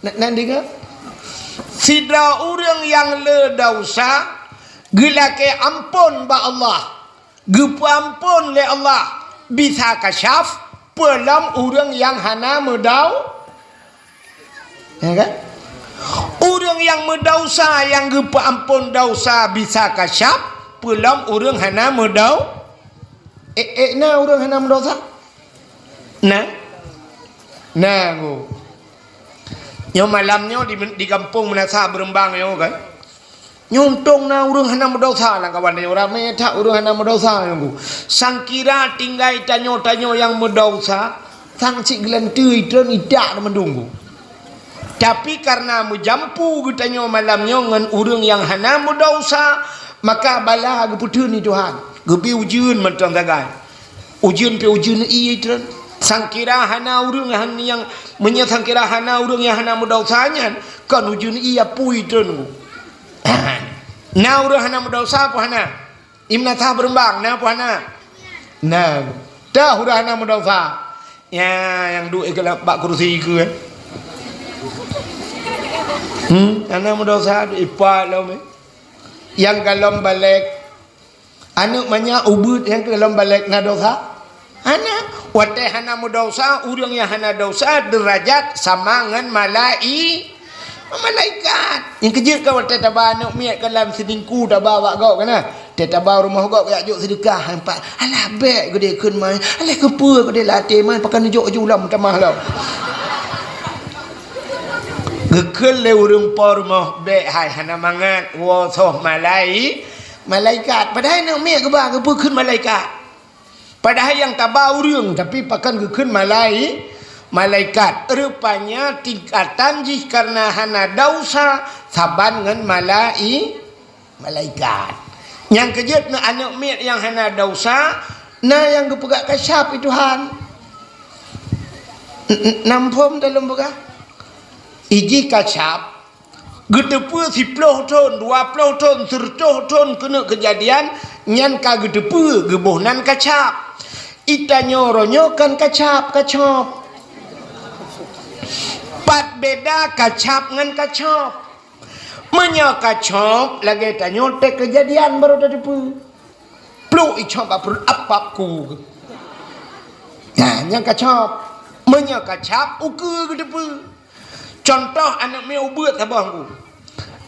Na, na deungö? Sidroe ureuëng nyang le desya geulakèe ampôn bak Allah. Geupeuampôn lé Allah, bisa kasyaf, peue lom ureuëng nyang hana meudau-, ya kan? Ureuëng nyang meudesya nyang geupeuampôn desya bisa kasyaf, peue lom ureuëng hana meudau-, eh, eh, na ureuëng hana meudesya? Na? Na, go. Nyoe malam nyoe di, di gampông meunasah Beureumbang nyoe kan. Nyoe untông na ureuëng hana meudesya lam kawan nyoe, ramé that ureuëng hana meudesya nyoe. Sangkira tinggai tanyoe-tanyoe nyang meudesya, sang cit geulanteue itreun idak mandum. Tapi kareuna meujampu geutanyoe malam nyoe ngon ureuëng nyang hana meudesya, maka bala geupeuteun lé Tuhan. Geubri ujeuen mantong sagai. Ujeuen pih ujeuen ie treun. Sangkira hana ureuëng han-, nyang, meunyoe sangkira hana ureuëng nyang hana meudesya nyan, kon ujeuen ie apui treun. Na ureuëng hana meudesya peue hana? Imna tah Beureumbang, na peue hana? Na. Tah ureuëng hana meudesya. Ya, nyang duek bak kursi keu, eh. Hmm, hana meudesya, ipat lom, eh. Nyang galom balek, aneuk manyak ubit nyang keu lom balek na desya? Hana. Watèe hana meudesya, ureuëng nyang hana desya deurajat sama ngon malai-, malaikat. Nyang keujeuet ka watèe taba aneuk miet ka lam siningku taba bak gob kana. Teuh taba rumoh gob jak jok seudeukah, empat. Alah, bèk geudeh kheun mai. Alah, keupeue geudeh latèe mai, pakon neujok ju lom tamah lom. Geukheun lé ureuëng po rumoh, "Bèk hai, hana mangat, woe soh malai-, malaikat." Padahai aneuk miet geuba geupeu kheun malaikat. Padahai nyang taba ureuëng, tapi pakon geukheun malai-, malaikat. Rupanya tingkatan jih kareuna hana desya saban ngon malai-, malaikat. Nyang keujeuet na aneuk miet nyang hana desya, na nyang geupeugah kasyaf lé Tuhan. N-, n-, na muphom teuh lôn peugah? Ijih kasyaf, geuteupeue siploh thon, dua ploh thon, sireutôh thon keuneuk keujadian, nyan ka geuteupeue geuboh nan kasyaf. Itanyoe uroe nyoe kon kasyaf, kacop. Pat beda kasyaf ngon kacop. Meunyoe kacop, lagèe tanyoe teuh keujadian barô tateupeue. Pluk icop bak pruet ap-ap ku. Nah, nyan kacop. Meunyoe kasyaf, ukeue geuteupeue. Cuntoh aneuk miet ubeuet saboh ku.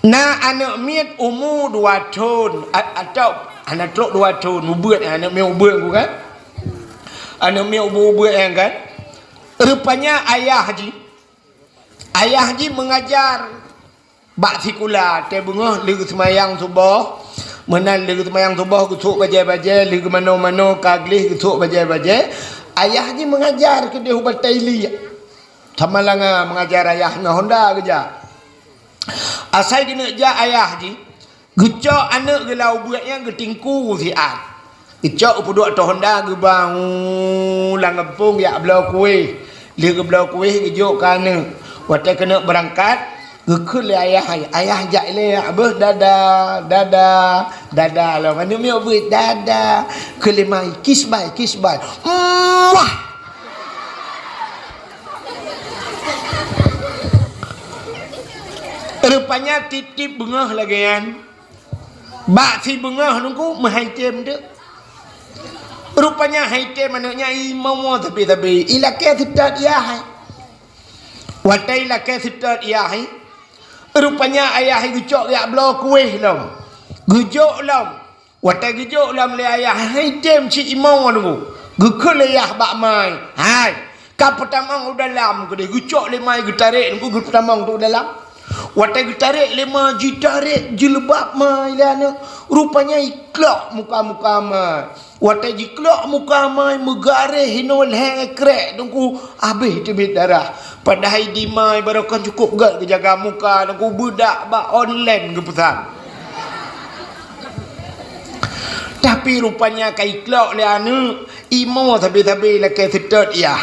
Na aneuk miet umu dua thon, a-, atawa hana trok dua thon, ubeuet aneuk miet ubeuet ku kan? Aneuk miet ubeuet-ubeuet nyan kan? Rupanya ayah jih, ayah jih meungajar bak sikula, watèe beungoh lheueh seumayang suboh, meunan lheueh seumayang suboh geusok bajèe-bajèe, lheueh geumanoe-manoe ka gleh geusok bajèe-bajèe, ayah jih meungajar keudeh u Batèe Iliek. Samalanga meungajar ayah ngon honda geujak. Asai geuneuk jak ayah jih, geucok aneuk geuh lam ubeut nyan geutingku siat. Geucok geupeuduek ateueh honda geuba u lam gampông jak bloe kueh. Lheueh geubloe kueh geujok keu aneuk. Watèe keuneuk beurangkat, geukheun lé ayah, "Ayah jak ilèe, jak beuh dada, dada, dada." Lom aneuk miet beuet, "Dada." Kheun lé ma, "Kiss bye, kiss bye." Muah! Rupanya tiep-tiep beungoh lagèe nyan. Bak sibeungoh nungku meuhai tem teuk. Rupanya hai tem aneuk nyan imoe sabe-sabe. Ilakèe seutôt yah hai. Watèe ilakèe seutôt yah hai, rupanya ayah hai geucok jak bloe kueh lom. Geujok lom. Watèe geujok lom lé ayah hai tem cit imoe nungku. Geukheun lé yah bak ma, "Hai, ka peutamong u dalam keudeh." Geucok lé ma geutarek nungku geupeutamong u dalam. Watèe geutarek lé ma jitarek jilbab ma lé aneuk. Rupanya iklok muka-muka ma. Watèe jiklok muka ma meugaréh inoe lhèe krèk nungku habéh teubiet darah. Padahai di ma barokon cukôp gèt geujaga muka nungku beudak bak online geupeusan. Tapi rupanya ka iklok lé aneuk, imoe sabe-sabe lakèe seutôt yah.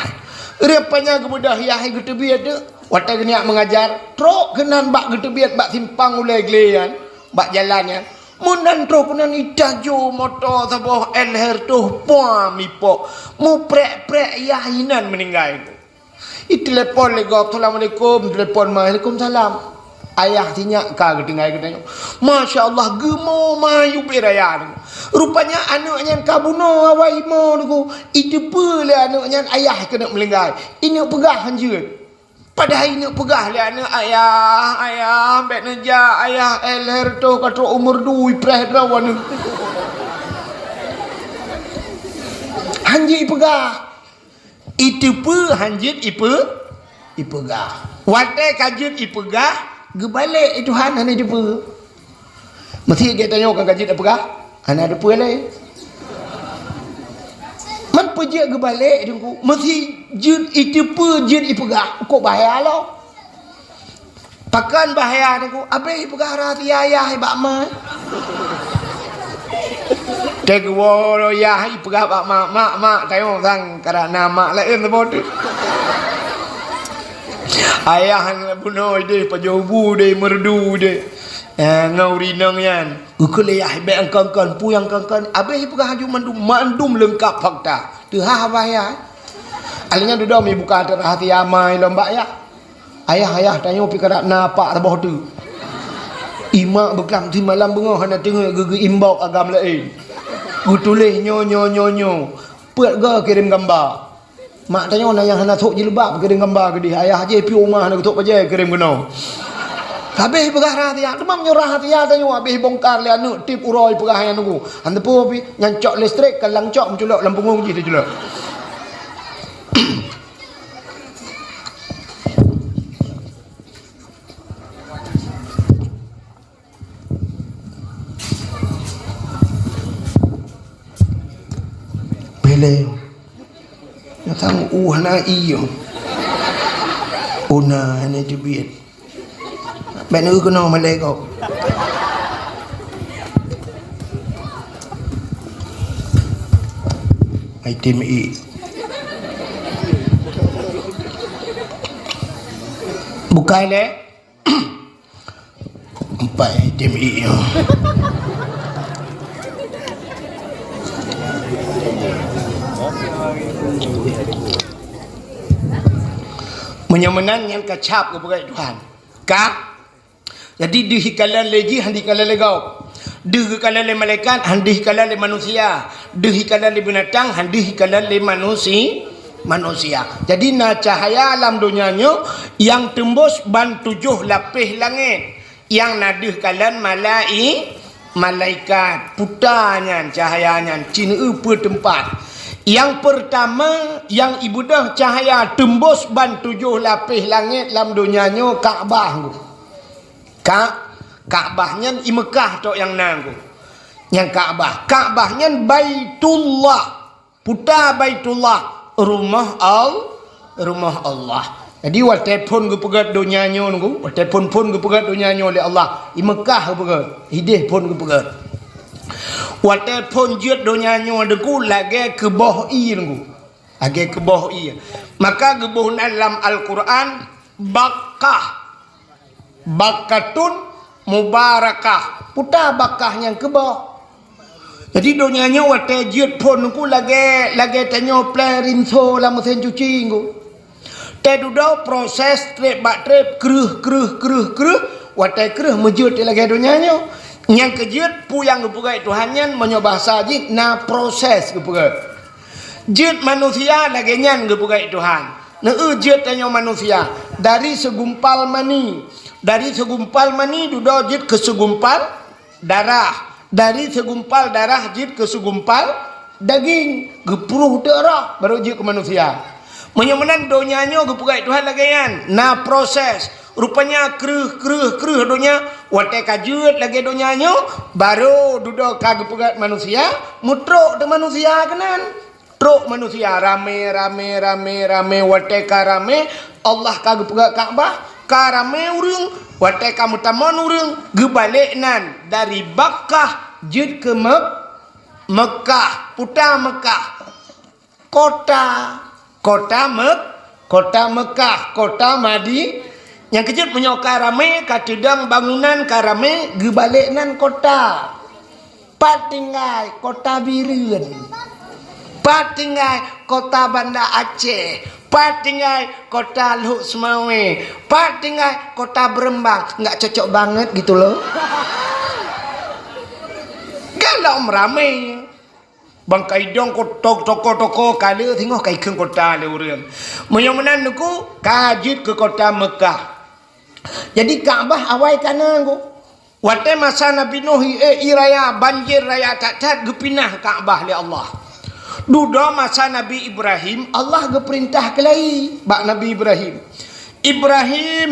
Rupanya geubeudôh yah geuteubiet teuk. Watèe geunyak meungajar, trok keunan bak geuteubiet bak simpang ulèe glé nyan, bak jalan nyan. Meunan trok keunan itajô moto saboh L R toh puam ipok. Muprèk-prèk yah inan meuninggai. Itelepon lé gob, "Assalamualaikum." Telepon ma, "Waalaikumsalam." Ayah sinyak ka geutinggai geutanyoe. Masya Allah, geumoe ma ubé raya. Rupanya aneuk nyan ka bunoe awai imoe nungku. Iteupeue lé aneuk nyan ayah keuneuk meuninggai. Ineuk peugah hanjeuet. Padahai ineuk peugah lé aneuk, "Ayah, ayah, bèk neujak, ayah, L R toh ka trok u meurdu ipreh droe aneuk." Hanjeuet ipeugah. Iteupeue hanjeuet ipe-, ipeugah. Watèe ka jeuet ipeugah, geubalek i Tuhan hana iteupeue. Meusi geutanyoe ka jeuet ipeugah, hana teupeue lé. Man peue jeuet geubalek teungku, meusi jeuet iteupeue jeuet ipeugah, kok bahaya lom. Pakon bahaya teungku, abéh ipeugah rahsia yah bak ma. Teuh geuwoe yah ipeugah bak mak, "Mak, mak, tanyoe sang karena mak laén saboh teuk." Ayah bunoe deh, pajoh bu deh, meurdu deh. Eh, ngon ureueng inong nyan. Geukheun lé yah, "Bèk angkon-kon, peue nyang kon-kon?" Abéh ipeugah laju mandum, mandum leungkap fakta. Teuhah abah yah. Akhirnya dudoe mi buka ateueh rahsia ma ilom bak yah. "Ayah, ayah, tanyoe pih karab na apak saboh teuk. Imak beuklam simalam beungoh hana teungeut geugeu inbox agam laén. Geutuléh nyoe, nyoe, nyoe, nyoe. Peuet goe kirém gamba. Mak tanyoe na nyang hana sôk jilbab kirém gamba keudeh. Ayah jih pih u ma hana geusôk bajèe kirém keunoe." Habéh peugah rahsia. Teuma meunyoe rahsia tanyoe habéh bongkar lé aneuk tiep uroe peugah nyan teungku. Hana teupeue pih, nyan cok listrik, ka lam cok meuculok lam punggong jih teuculok. Pélé. Nyang sang u hana ie. Ona hana teubiet. Bèk neukeunoe malèe gob. Ai tem ié. Bukai lé. Empat item ié nyoe. Meunyoe meunan nyan ka cap geupeugah Tuhan. Ka. Jadi deuh ikalon lé jih, han deuh ikalon lé gob. Deuh geukalon lé malaikat, han deuh ikalon lé manusia. Deuh ikalon lé binatang, han deuh ikalon lé manusi-, manusia. Jadi na cahya lam donya nyoe nyang teumbus ban tujoh lapéh langét. Nyang na deuh kalon malai-, malaikat. Puta nyan cahya nyan, ci neueu peue teumpat. Nyang peurtama, nyang ibeudôh cahya teumbôs ban tujoh lapéh langét lam donya nyoe Ka'bah. Ka-, Ka'bah nyan i Meukah tok nyang na. Nyang Ka'bah. Ka'bah nyan Baitullah. Puta Baitullah, rumoh Al-, rumoh Allah. Jadi, watée phon geupeugét donya nyoe nunggu, watée phon-phon geupeugét donya nyoe lé Allah, i Meukah geupeugét, idéh phon geupeugét. Watée phon jeuet donya nyoe nunggu, lagée keuboh ié nunggu. Lagée keuboh ié. Maka geuboh nan lam Al-Quran, Bakkah. Bakkatun mubarakah. Puta Bakkah nyang keuboh. Jadi, donya nyoe watée jeuet phon nunggu lagée, lagée tanyoe pleng rinso lam meusén cuci nunggu. Teududoe proses treb bak treb, kreueh, kreueh, kreueh, kreueh, watée kreueh meujeuet lagée donya nyoe. Nyang keujeuet peue nyang geupeugét Tuhan nyan, meunyoe bahasa jih na proses geupeugét. Jeuet manusia lagée nyan geupeugét Tuhan. Neu jeuet tanyoe manusia dari segumpal mani. Dari segumpal mani dudoe jeuet keu segumpal darah. Dari segumpal darah jeuet keu segumpal daging. Geupruh teuk roh baru jeuet keu manusia. Meunyoe meunan donya nyoe geupeugét Tuhan lagée nyan, na proses. Rupanya kreueh, kreueh, kreueh donya, watée ka jeuet lagée donya nyoe, baru dudoe ka geupeugét manusia, meutrok teuk manusia keunan. Trok manusia ramé, ramé, ramé, ramé, watée ka ramé, Allah ka geupeugét Ka'bah, ka ramé ureuëng, watée ka meutamong ureuëng, geubalek nan dari Bakkah jeuet keu Mek-, Meukah, puta Meukah. Kota, kota Mek-, kota Meukah, kota Madi-, nyang keujeuet meunyoe ka ramé, ka teudong bangunan ka ramé, geubalek nan kota. Pat tinggai kota Bireuen. Pat tinggai kota Banda Aceh. Pat tinggai kota Lhokseumawe. Pat tinggai kota Beureumbang. Enggak cocok banget gitu loh. Galom ramé. Bang ka idong ko-, to-, toko-toko ka le singoh ka ikheun kota le ureuëng. Meunyoe meunan nunggu, ka jeuet keu kota Meukah. Jadi Ka'bah awai ka na nunggu. Watée masa Nabi Nuh, eh, ie raya, banjir raya that-that, geupinah Ka'bah lé Allah. Dudoe masa Nabi Ibrahim, Allah geupeurintah keulai bak Nabi Ibrahim. Ibrahim,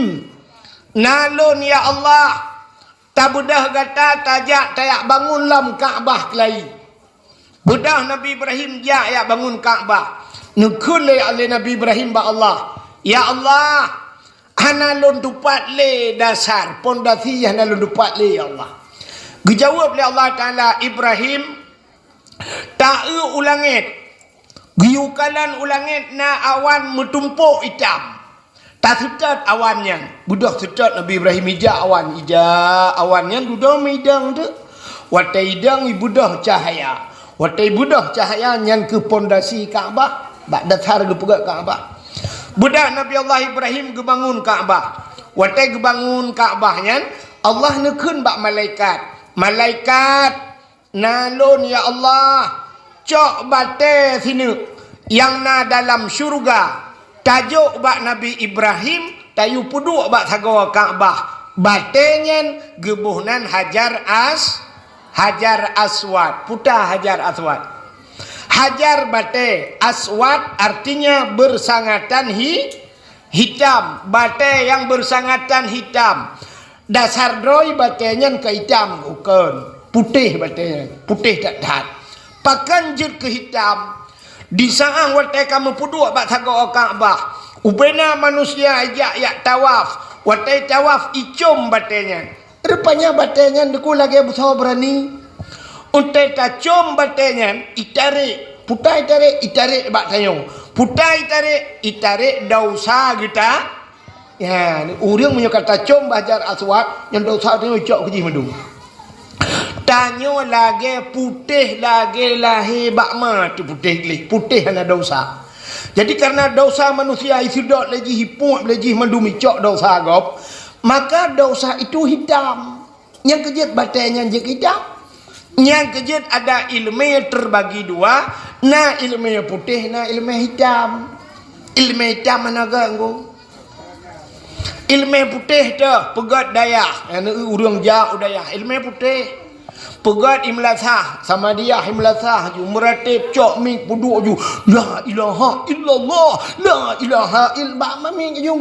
na lôn ya Allah, tabeudôh gata tajak tayak bangun lom Ka'bah keulai. Beudôh Nabi Ibrahim jak yak bangun Ka'bah. Neukheun lé, lé Nabi Ibrahim bak Allah, "Ya Allah, hana lôn tupat lé dasar, pondasi hana lôn tupat lé, ya Allah." Geujaweueb lé Allah Taala, "Ibrahim, ta-eu u langét." Geuyue kalon u langét na awan meutumpôk itam. Taseutôt awan nyan. Beudôh seutôt Nabi Ibrahim ijak awan, ijak awan nyan dudoe meudong teuk. Watée idong ibeudôh cahya. Watée ibeudôh cahya nyan keuh pondasi Ka'bah, bak dasar geupeugét Ka'bah. Beudôh Nabi Allah Ibrahim geubangun Ka'bah. Watée geubangun Ka'bah nyan, Allah neukheun bak malaikat, "Malaikat, na lôn, ya Allah, cok batée sineuk nyang na dalam syeuruga, tajok bak Nabi Ibrahim, tayue peuduek bak sagoe Ka'bah." Batée nyan geuboh nan Hajar As-, Hajar Aswad. Puta Hajar Aswad. Hajar batée, Aswad artinya bersangatan hi-, hitam. Batée nyang bersangatan hitam. Dasar droe batée nyan ka itam, bukon. Putéh batée nyan, putéh that-that. Pakon jeuet keu hitam? Di saát watée ka meupeuduek bak sagoe Ka'bah, ubena manusia ijak yak tawaf. Watée tawaf icom batée nyan. Rupanya batée nyan deuku lagée beusoe beurani. Untée tacom batée nyan, itarek. Puta itarek, itarek bak tanyoe. Puta itarek, itarek dausa geuta. Ya, ureuëng meunyoe ka tacom bak Hajar Aswad, nyan dausa tanyoe cok keu jih mandum. Tanyoe lagée putéh lagée lahé bak ma teuh putéh gleh, putéh hana dausa. Jadi, karena dausa manusia iseudot lé jih, ipuek lé jih mandum icok dausa gob, maka dausa itu hitam. Nyang keujeuet batée nyan jeuet hitam. Nyang keujeuet ada ileumé teubagi dua, na ileumé putéh, na ileumé hitam. Ileumé hitam hana geuh ngon. Ileumé putéh teuh peugét dayah, nyang ureuëng jak u dayah, ileumé putéh. Peugét i meulasah, Samadiyah i meulasah ju, meuratéb cok mic peuduek ju, "La ilaha illallah, la ilaha ill-," bak mamic ju.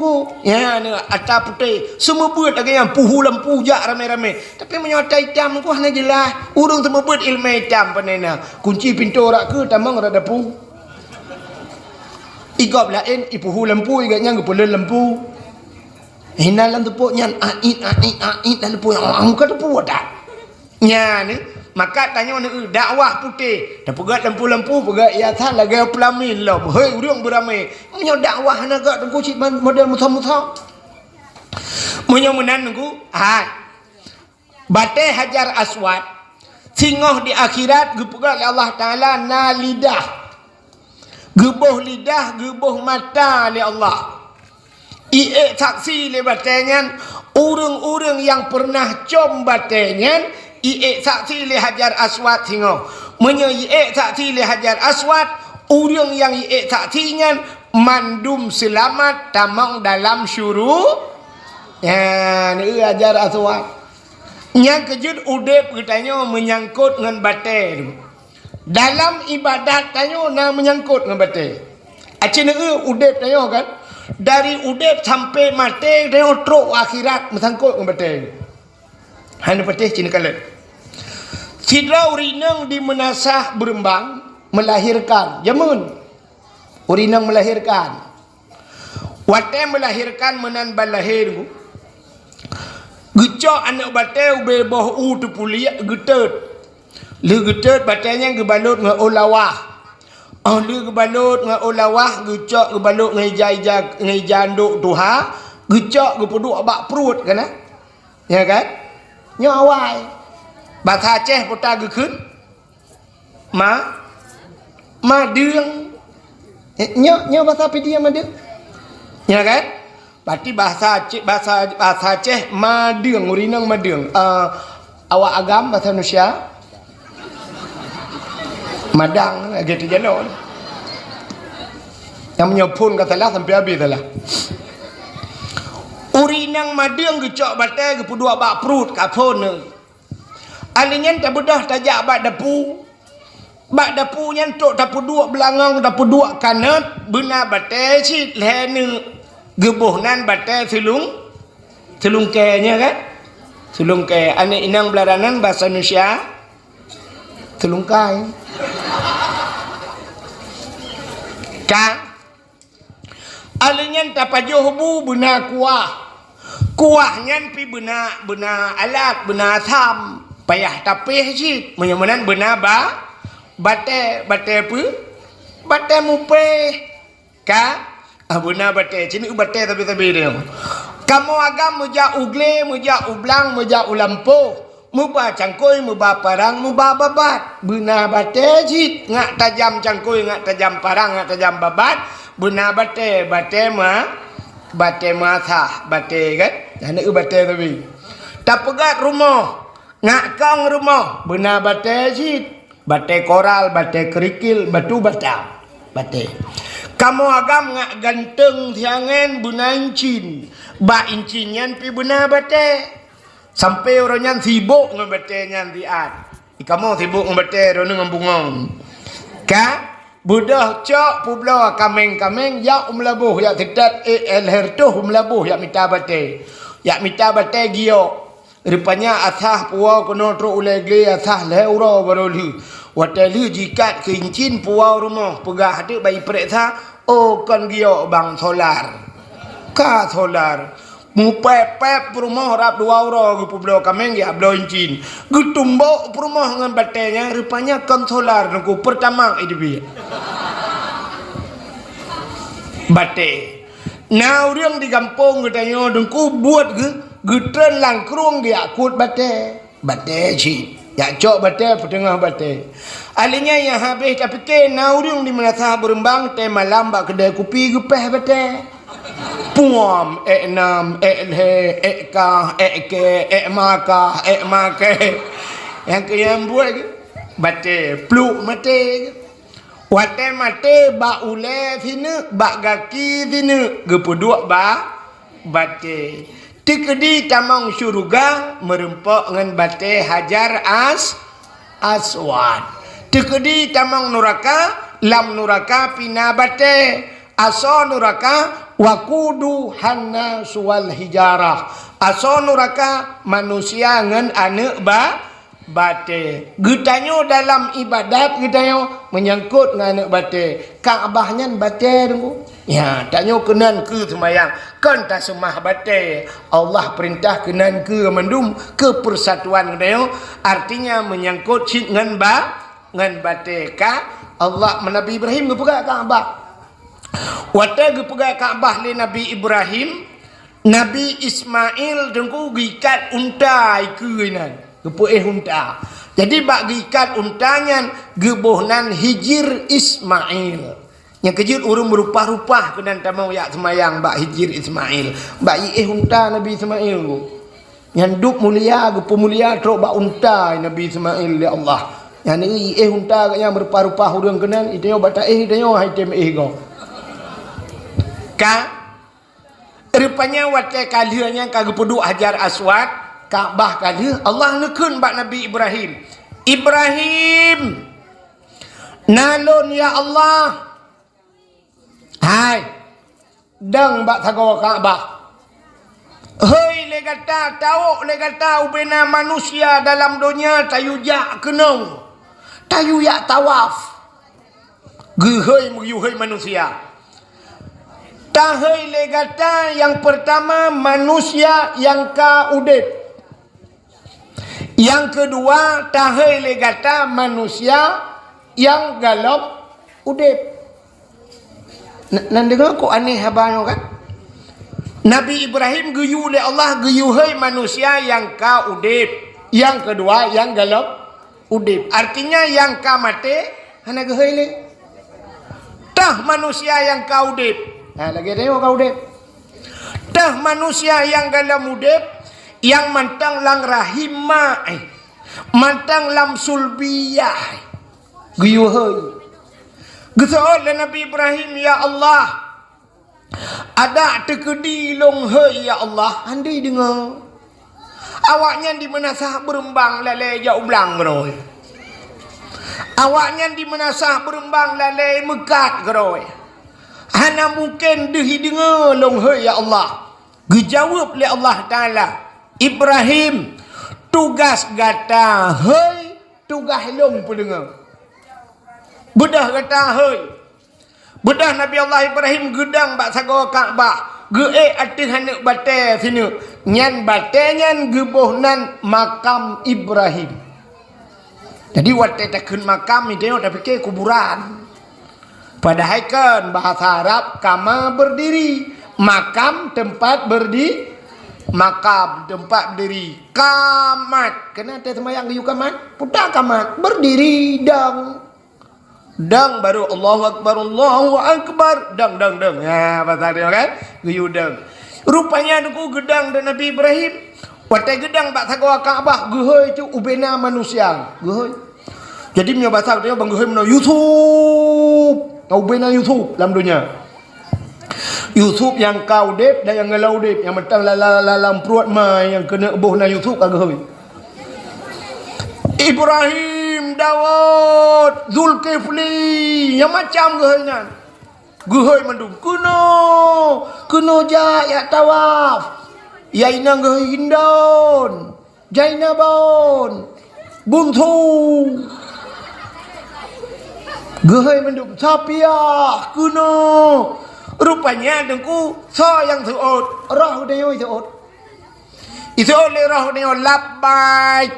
Ya, ni ata putéh, seumeubeuet lagée nyan, puhu lampu jak ramé-ramé. Tapi meunyoe ata itam, ku hana jeulaih, ureuëng seumeubeuet iéleumé itam pane na. Kunci pintoe rot keue, tamong rot dapu. I gob laén, i puhu lampu, i gobnyan geupeuleuet lampu. Hina lam teupok nyan, ait, ait, ait, lam teupok nyan, ka teupok dah. Nyan, maka tanyoe neu dakwah putéh. Tapeugét lampu-lampu, peugét hiasan lagée peulamin lom. Hei, ureuëng beuramé. Meunyoe dakwah hana gét, teungku cit man-, model musoh-musoh. Meunyoe meunan, teungku, hai. Batée Hajar Aswad, singoh di akhirat geupeugét lé Allah Taala na lidah. Geuboh lidah, geuboh mata lé Allah. Iék saksi lé batée nyan, ureuëng-ureuëng nyang peureunah com batée nyan, iék saksi lé Hajar Aswad singoh. Meunyoe iék saksi lé Hajar Aswad, ureuëng nyang iék saksi nyan mandum seulamat tamong dalam syuru-, nyan, eu Hajar Aswad. Nyang keujeuet udeb geutanyoe meunyangkot ngon batée. Dalam iébadat tanyoe na meunyangkot ngon batée. Aci neu udeb tanyoe kan? Dari udeb sampai maté tanyoe trok akhirat meusangkot ngon batée. Hana patéh cit neukalon. Sidroe ureuëng inong di Meunasah Beureumbang meulahirkan. Jameun ureuëng inong meulahirkan. Watée meulahirkan meunan ban lahé, geucok aneuëk batée ubé boh u teupuliek geutot. Lheueh geutot batée nyan geubalot ngon ôn lawah. Óh lheueh geubalot ngon ôn lawah, geucok geubalot ngon ija-ija, ngon ija andok tuha, geucok geupeuduek bak pruet kana. Ya kan? Nyoe awai. Basa Aceh peue ta geukheun? Ma-, madeueng. Eh, nyoe, nyoe basa Pidie madeueng. Ya kan? Berarti bahasa Aceh, bahasa, bahasa Aceh madeueng, ureuëng inong madeueng. Ah, awak agam bahasa Indonesia? Madang lagée teuh janoe. Nyang meunyoe phon ka salah sampai habéh salah. Ureuëng inong madeueng geucok batée geupeuduek bak pruet ka phon. Alheuh nyan tabeudôh tajak bak dapu. Bak dapu nyan trok tapeuduek beulangong, tapeuduek kanot, beuna batée cit lhée neuk. Geuboh nan batée seulung-, seulungkée nyan kan? Seulungkée. Aneuëk inong beularanan bahasa Indonesia seulungkai. Ka Alheuh nyan tapajoh bu beuna kuah. Kuah nyan pih beuna, beuna alat, beuna asam. Payah tapéh cit. Meunyoe meunan beuna ba-, batée, batée peue? Batée mupéh. Ka? Ah, beuna batée. Cit neu batée sabe-sabe nyoe. Kamoe agam meujak u glé, meujak u blang, meujak u lampôh. Meuba cangkôi, meuba parang, meuba babat. Beuna batée cit, ngat tajam cangkôi, ngat tajam parang, ngat tajam babat. Beuna batée, batée ma-, batée meuasah, batée kan? Hana eu batée sabe. Tapeugét rumoh, ngat kong rumoh. Beuna batée cit. Batée koral, batée keurikil, batu bata. Batée. Kamoe agam ngat gantong siangen beuna incin. Bak incin nyan pih beuna batée. Sampoe uroe nyan sibok ngon batée nyan siat. Di kamoe sibok ngon batée, droeneuh ngon bungong. Ka, beudôh cok peubloe kaméng-kaméng, jak u Meulaboh, jak seutet ék lhée reutôh u Meulaboh, jak mita batée. Jak mita batée giok. Rupanya asah puwoe keunoe trok u glé, asah lhée uroe barô lheueh. Watée lheueh jikat keu incin puwoe rumoh, peugah teuk bak ipareksa, "Oh, kon giok bang, solar." Ka solar. Mupéb-péb peurumoh rab dua uroe geupeubloe kaméng geubloe incin. Geutumbok peurumoh ngon batée nyan, rupanya kon solar, Teungku, Pertamax jiteubiet. Batée. Na ureuëng di gampông geutanyoe, Teungku, buet geu-, geutreun lam krueng geujak kut batée. Batée cit. Jak cok batée, peuteungoh batée. Alheuh nyan nyang habéh tapike, na ureuëng di Meunasah Beureumbang, watée malam bak keudée kupi geupéh batée. Puam, ék nam, ék lhée, ék kah, ék kée, ék makah, ék makée. Nyang keu nyan buet geuh, batée, pluek maté geuh. Watée maté bak ulée sineuk, bak gaki sineuk, geupeuduek bak batée. Teukeudi tamong syeuruga meureumpok ngon batée Hajar As-, Aswad. Teukeudi tamong nuraka, lam nuraka pih na batée. Asoe nuraka, waquduhan nasu wal hijarah. Asoe nuraka manusia ngon aneuëk ba-, batée. Geutanyoe dalam iébadat geutanyoe meunyangkot ngon aneuëk batée. Ka'bah nyan batée, Teungku. Ya, tanyoe keunan keu seumayang, kon taseumah batée. Allah peurintah keunan keu mandum keu peusatuan geutanyoe, artinya meunyangkot cit ngon ba-, ngon batée ka Allah. Nabi Ibrahim geupeugah Ka'bah. Watée geupeugah Ka'bah lé Nabi Ibrahim, Nabi Ismail Teungku geuikat unta ikeue nan, geupeuéh unta. Jadi bak geuikat unta nyan geuboh nan Hijir Ismail. Nyang keujeuet ureuëng meurupah-rupah keunan tamong jak seumayang bak Hijir Ismail. Bak iéh unta Nabi Ismail Teungku. Nyan dub mulia, geupeumulia trok bak unta Nabi Ismail lé Allah. Nyan iéh unta geuh nyan meurupah-rupah ureuëng keunan, itanyoe bak taéh itanyoe hai tem éh gob. Ka Rupanya watée ka lheueh nyan ka geupeuduek Hajar Aswad, Ka'bah ka lheueh, Allah neukheun bak Nabi Ibrahim, "Ibrahim, na lôn ya Allah." "Hai, dong bak sagoe Ka'bah." "Hei lé gata, tawök lé gata ubena manusia dalam donya tayue jak keunoe, tayue jak tawaf." Geuhôi, meuhôi manusia. Tahôi lé gata nyang peurtama manusia nyang ka udeb. Nyang keudua tahôi lé gata manusia nyang galom udeb. Na-, nan deungoe kok aneh haba nyoe kan? Nabi Ibrahim geuyue lé Allah geuyue hôi manusia nyang ka udeb. Nyang keudua nyang galom udeb. Artinya nyang ka maté hana geuhôi lé. Tah manusia nyang ka udeb. Ha, lagée tanyoe ka udeb. Tah manusia nyang galom udeb, nyang mantong lam rahim ma, eh, mantong lam sulbiyah, eh, geuyue hôi. Geuseuôt lé Nabi Ibrahim, "Ya Allah, adak teukeudi lôn hôi ya Allah." Hana deungoe. Awaknyan di meunasah beureumbang lalée jak u blang keudroe. Awaknyan di meunasah beureumbang lalée meukat keudroe. "Hana mungken deuh deungoe lôn hôi ya Allah." Geujaweueb lé Allah Taala, "Ibrahim, tugaih gata hôi, tugaih lôn peudeungoe." Beudôh gata hôi. Beudôh Nabi Allah Ibrahim geudong bak sagoe Ka'bah, geuék ateueh aneuëk batée sineuk. Nyan batée nyan geuboh nan makam Ibrahim. Jadi watée takheun makam, tanyoe tapike kuburan. Padahai kan bahasa Arab kama berdiri, makam tempat berdi-, makam tempat berdiri. Kamat, keunan teuh seumayang geuyue kamat, puta kamat, berdiri dong. Dong baru Allahu Akbar, Allahu Akbar. Dong, dong, dong. Ha, pasal dia kan? Geuyue dong. Rupanya Teungku geudong dan Nabi Ibrahim. Watée geudong bak sagoe Ka'bah, geuhôi cit ubena manusia. Geuhôi. Jadi meunyoe basa geutanyoe ban geuhôi meunoe Yusuf. Ka ubena Yusuf lam donya. Yusuf nyang ka udeb dan nyang galom udeb, nyang mantong la-, la-, la-, lam pruet ma nyang keuneuk boh na Yusuf ka geuhôi. Ibrahim, Daud, Zulkifli, nyang macam geuhôi nyan. Geuhôi mandum. Keunoe, keunoe jak, jak tawaf. Nyang inong geuhôi Hindon, Jainabon, Bunsu. Geuhôi mandum, Sapiah, keunoe. Rupanya Teungku, soe nyang seuôt? Roh geutanyoe seuôt. Iseuôt lé roh geutanyoe, "Labbaik."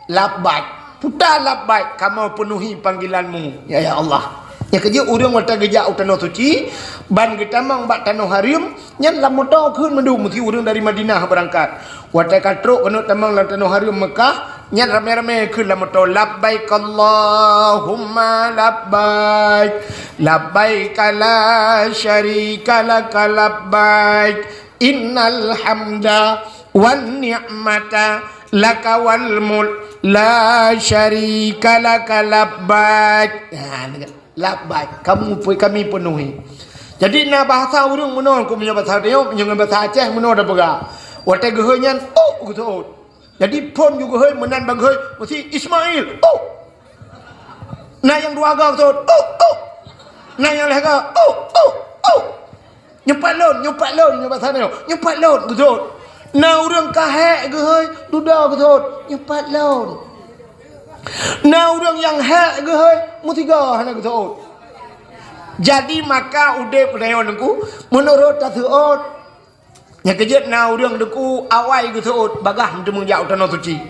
Labbaik. Puta labbaik, kamoe peunuhi panggilan-Mu, ya, ya Allah. Nyang keujeuet ureuëng watée geujak u Tanoh Suci, ban geutamong bak Tanoh Hareuem, nyan lam moto kheun mandum, meusti ureuëng dari Madinah beurangkat. Watée ka trok keuneuk tamong lam Tanoh Hareuem Meukah, nyan ramé-ramé kheun lam moto, "Labbaik Allahumma labbaik, labbaik la syarika laka labbaik." "Innal hamda wan ni'mata laka wal mulk la syarika laka labbaik." Ha, labbaik. Kamu pu-, kami penuhi. Jadi na bahasa ureuëng meunoe, ku meunyoe bahasa Aceh, meunyoe ngon bahasa Aceh meunoe tapeugah. Watée geuhôi nyan, "Oh," geuseuôt. Jadi phon ju geuhôi, meunan ban geuhôi, meusti Ismail. Oh! Na nyang dua ga geuseuôt. Oh! Oh! Na nyang lhèe ga. Oh! Oh! Oh! Nyoe pat lôn, nyoe pat lôn, nyoe pat lôn, nyoe pat lôn geuseuôt. Na ureuëng ka hék geuhôi, dudoe geuseuôt, nyoe pat lôn. Na ureuëng nyang hék geuhôi, meusigoe hana geuseuôt. Jadi maka udeb geutanyoe Teungku, meunurot taseuôt. Nyang keujeuet na ureuëng Teungku awai geuseuôt, bagah meuteumé jak u Tanoh Suci.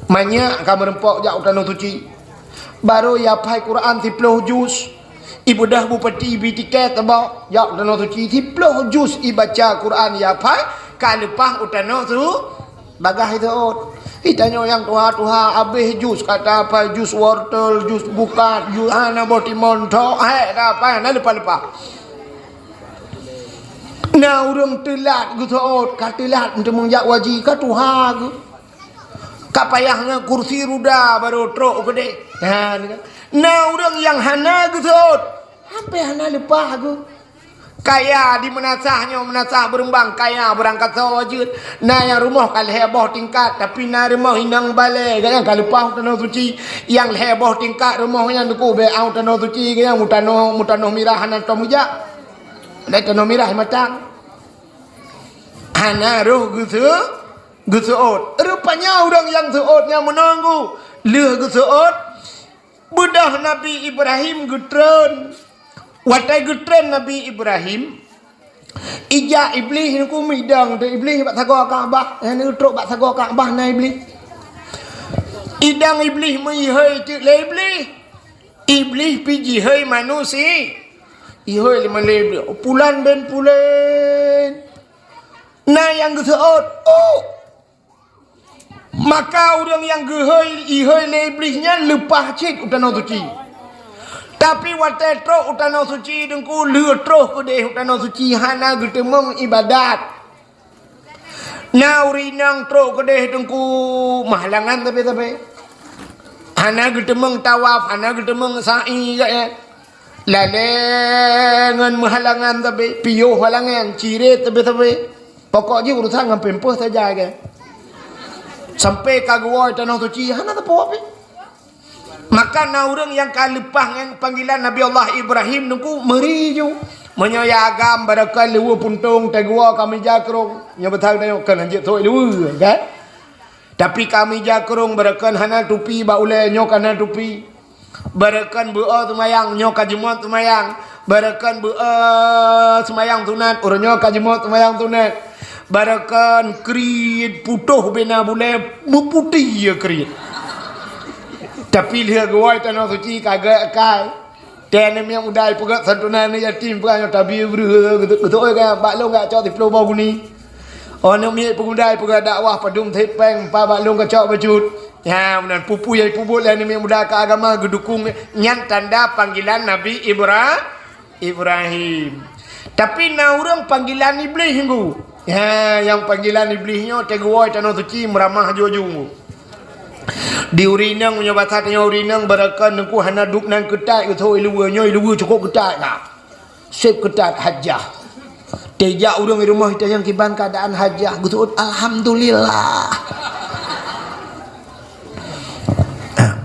Manyak ka meureumpok jak u Tanoh Suci. Barô ihapai Quran siplôh juz. Ibeudôh bupati, ibi tiket teuba jak u Tanoh Suci. Siplôh juz ibaca Quran ihapai, ka leupah u Tanoh Su-, bagah iseuôt. Itanyoe nyang tuha-tuha habéh juz, ka tahapai juz wortel, juz bukat, juz hana boh timon, thok, hék tahapai, hana leupah-leupah. Na ureuëng teulat geuseuôt, ka teulat meuteumé jak u haji, ka tuha geuh. Ka payah ngon kursi ruda barô trok u keudeh. Ha, na ureuëng nyang hana geuseuôt, hampéh hana leupah geuh. Kaya di meunasah nyoe, meunasah beureumbang, kaya beurangkat soe jeuet. Na nyang rumoh ka lhèe boh tingkat, tapi na rumoh inong balèe, gobnyan ka leupah u Tanoh Suci. Nyang lhèe boh tingkat rumoh nyan Teungku, bèk u Tanoh Suci, gobnyan u tanoh, u tanoh mirah hana tom geujak. Lé Tanoh Mirah Matang. Hana roh geuseu-, geuseuôt. Rupanya ureuëng nyang seuôt nyan meunan Teungku. Lheueh geuseuôt, beudôh Nabi Ibrahim geutreun. Watèe geutreun Nabi Ibrahim, ijak Iblih Teungku, meudong teuh Iblih bak sagoe Ka'bah. Nyang trok bak sagoe Ka'bah na Iblih. Idong Iblih meujihôi teuk lé Iblih. Iblih pih jihôi manusia. Ihôi lé malèe, "Pulan bin Pulan." Na nyang geuseuôt, "Oh!" Maka ureuëng nyang geuhôi, ihôi lé Iblih nyan leupah cit u Tanoh Suci. Tapi watèe trok u Tanoh Suci Teungku, lheueh troh keudeh u Tanoh Suci, hana geuteumeung ibadat. Na ureuëng inong trok keudeh Teungku, meuhalangan sabe-sabe. Hana geuteumeung tawaf, hana geuteumeung sa'i, ya, ya. Lalée ngon meuhalangan sabe, piôh halangan, cirét sabe-sabe. Pokok jih urusan ngon pampers saja, kan. Sampai ka geuwoe Tanoh Suci, hana teupeu api. Maka na ureuëng nyang ka leupah ngon panggilan Nabi Allah Ibrahim Teungku, meuri ju. Meunyoe ya agam, barokon luweue puntông, teuguwoe ka mija krông. Nyoe beuthat tanyoe kon hanjeuet sôk luweue, kan? Tapi ka mija krông, barokon hana tupi bak ulée, nyoe ka na tupi. Barokon beu-o seumayang, nyoe ka jeumöt seumayang. Barokon beu-o seumayang sunat, uroe nyoe ka jeumöt seumayang sunat. Barokon kriet putôh bina bulée, meuputéh ye kriet. Tapi lheueh geuwoe Tanoh Suci ka geukai. Teuh aneuk miet muda ipeugöt santunan aneuk yatim, peugah nyoe tabi breuh, geutu-, geutu'oh ka bak lôn gak cok siplôh boh guni. Oh, aneuk miet peumuda ipeugah dakwah padum sép péng, empat bak lôn ka cok bacut. Nyan meunan peue-peue nyang ipubuet lé aneuk miet muda keu agama geudukong, nyan tanda panggilan Nabi Ibra-, Ibrahim. Tapi na ureuëng panggilan Iblih ngu. Ha, nyang panggilan Iblih nyoe teuguwoe Tanoh Suci meuramah aju-aju ngu. Di ureuëng inong, meunyoe basa tanyoe ureuëng inong, barokon Teungku hana duek nan keutat, geusôk iluweue, nyoe iluweue cukôp keutat na. Sép keutat hajah. Teuh jak ureuëng di rumoh itanyong kiban keuadaan hajah, geuseuôt, "Alhamdulillah.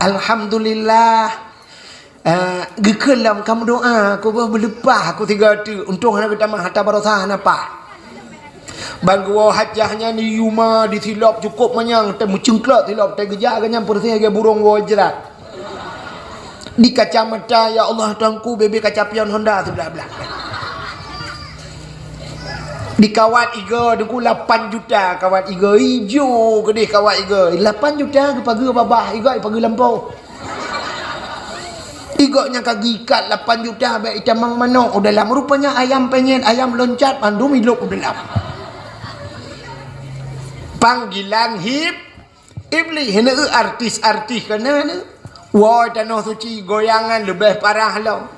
Alhamdulillah." Ah, geukheun lom ka meudoa, aku boh meuleupah aku sigoe teuk. Untông hana geutamah harta baroesa hana pat. Ban geuwoe hajah nyan di yuma, disilop cukôp manyang, teuh meucungklok silop, teuh geujak geuh nyan peureséh lagée burông woe jrat. Di kacamata, ya Allah, Tuhanku, bebe kaca pion Honda siblah-blah. Di kawat igoe, Teungku, lapan juta kawat igoe, ijo keudeh kawat igoe. Lapan juta geupageue babah, igoe ipageue lampôh. Igoe nyang ka geuikat lapan juta bèk itamong manok u dalam. Rupanya ayam penyet, ayam loncat, mandum ilop u dalam. Panggilan hib-, Iblih, hana eu artis-artis keunan. Woe Tanoh Suci, goyangan leubeh parah lom.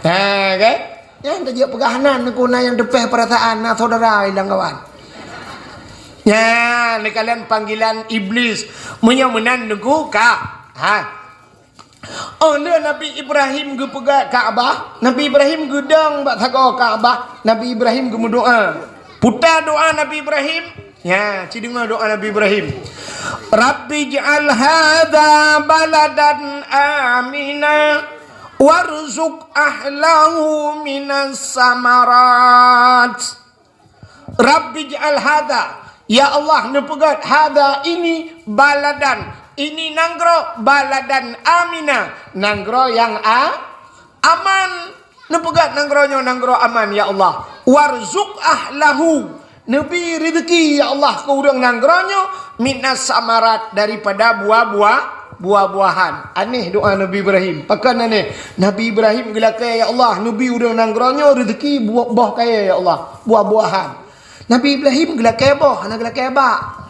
Ha, kan? Nyan tajak peugah nan, Teungku, na nyang teupeh peurasaan, na syedara ilang kawan. Nyan, neukalon panggilan Iblis. Meunyoe meunan, Teungku, ka. Ha. Oh, lé Nabi Ibrahim geupeugah Ka'bah, Nabi Ibrahim geudong bak sagoe Ka'bah, Nabi Ibrahim geumeudoa. Puta doa Nabi Ibrahim, Ya, ci deungoe doa Nabi Ibrahim. Rabbi ij'al hadza baladan amina warzuq ahlahu minas samarat. Rabbi ij'al hadza, ya Allah, neupeugét hadza ini baladan, ini nanggroe, baladan amina, nanggroe nyang a-, aman. Neupeugét nanggroe nyoe nanggroe aman, ya Allah. Warzuq ahlahu, neubi reuzeuki, ya Allah, keu ureuëng nanggroe nyoe minas samarat, daripada buah-buah, buah-buahan. Aneh doa Nabi Ibrahim. Pakon aneh? Nabi Ibrahim geulakée, ya Allah, neubi ureuëng nanggroe nyoe reuzeuki buah, boh kayée, ya Allah, buah-buahan. Nabi Ibrahim geulakée boh, hana geulakée bak.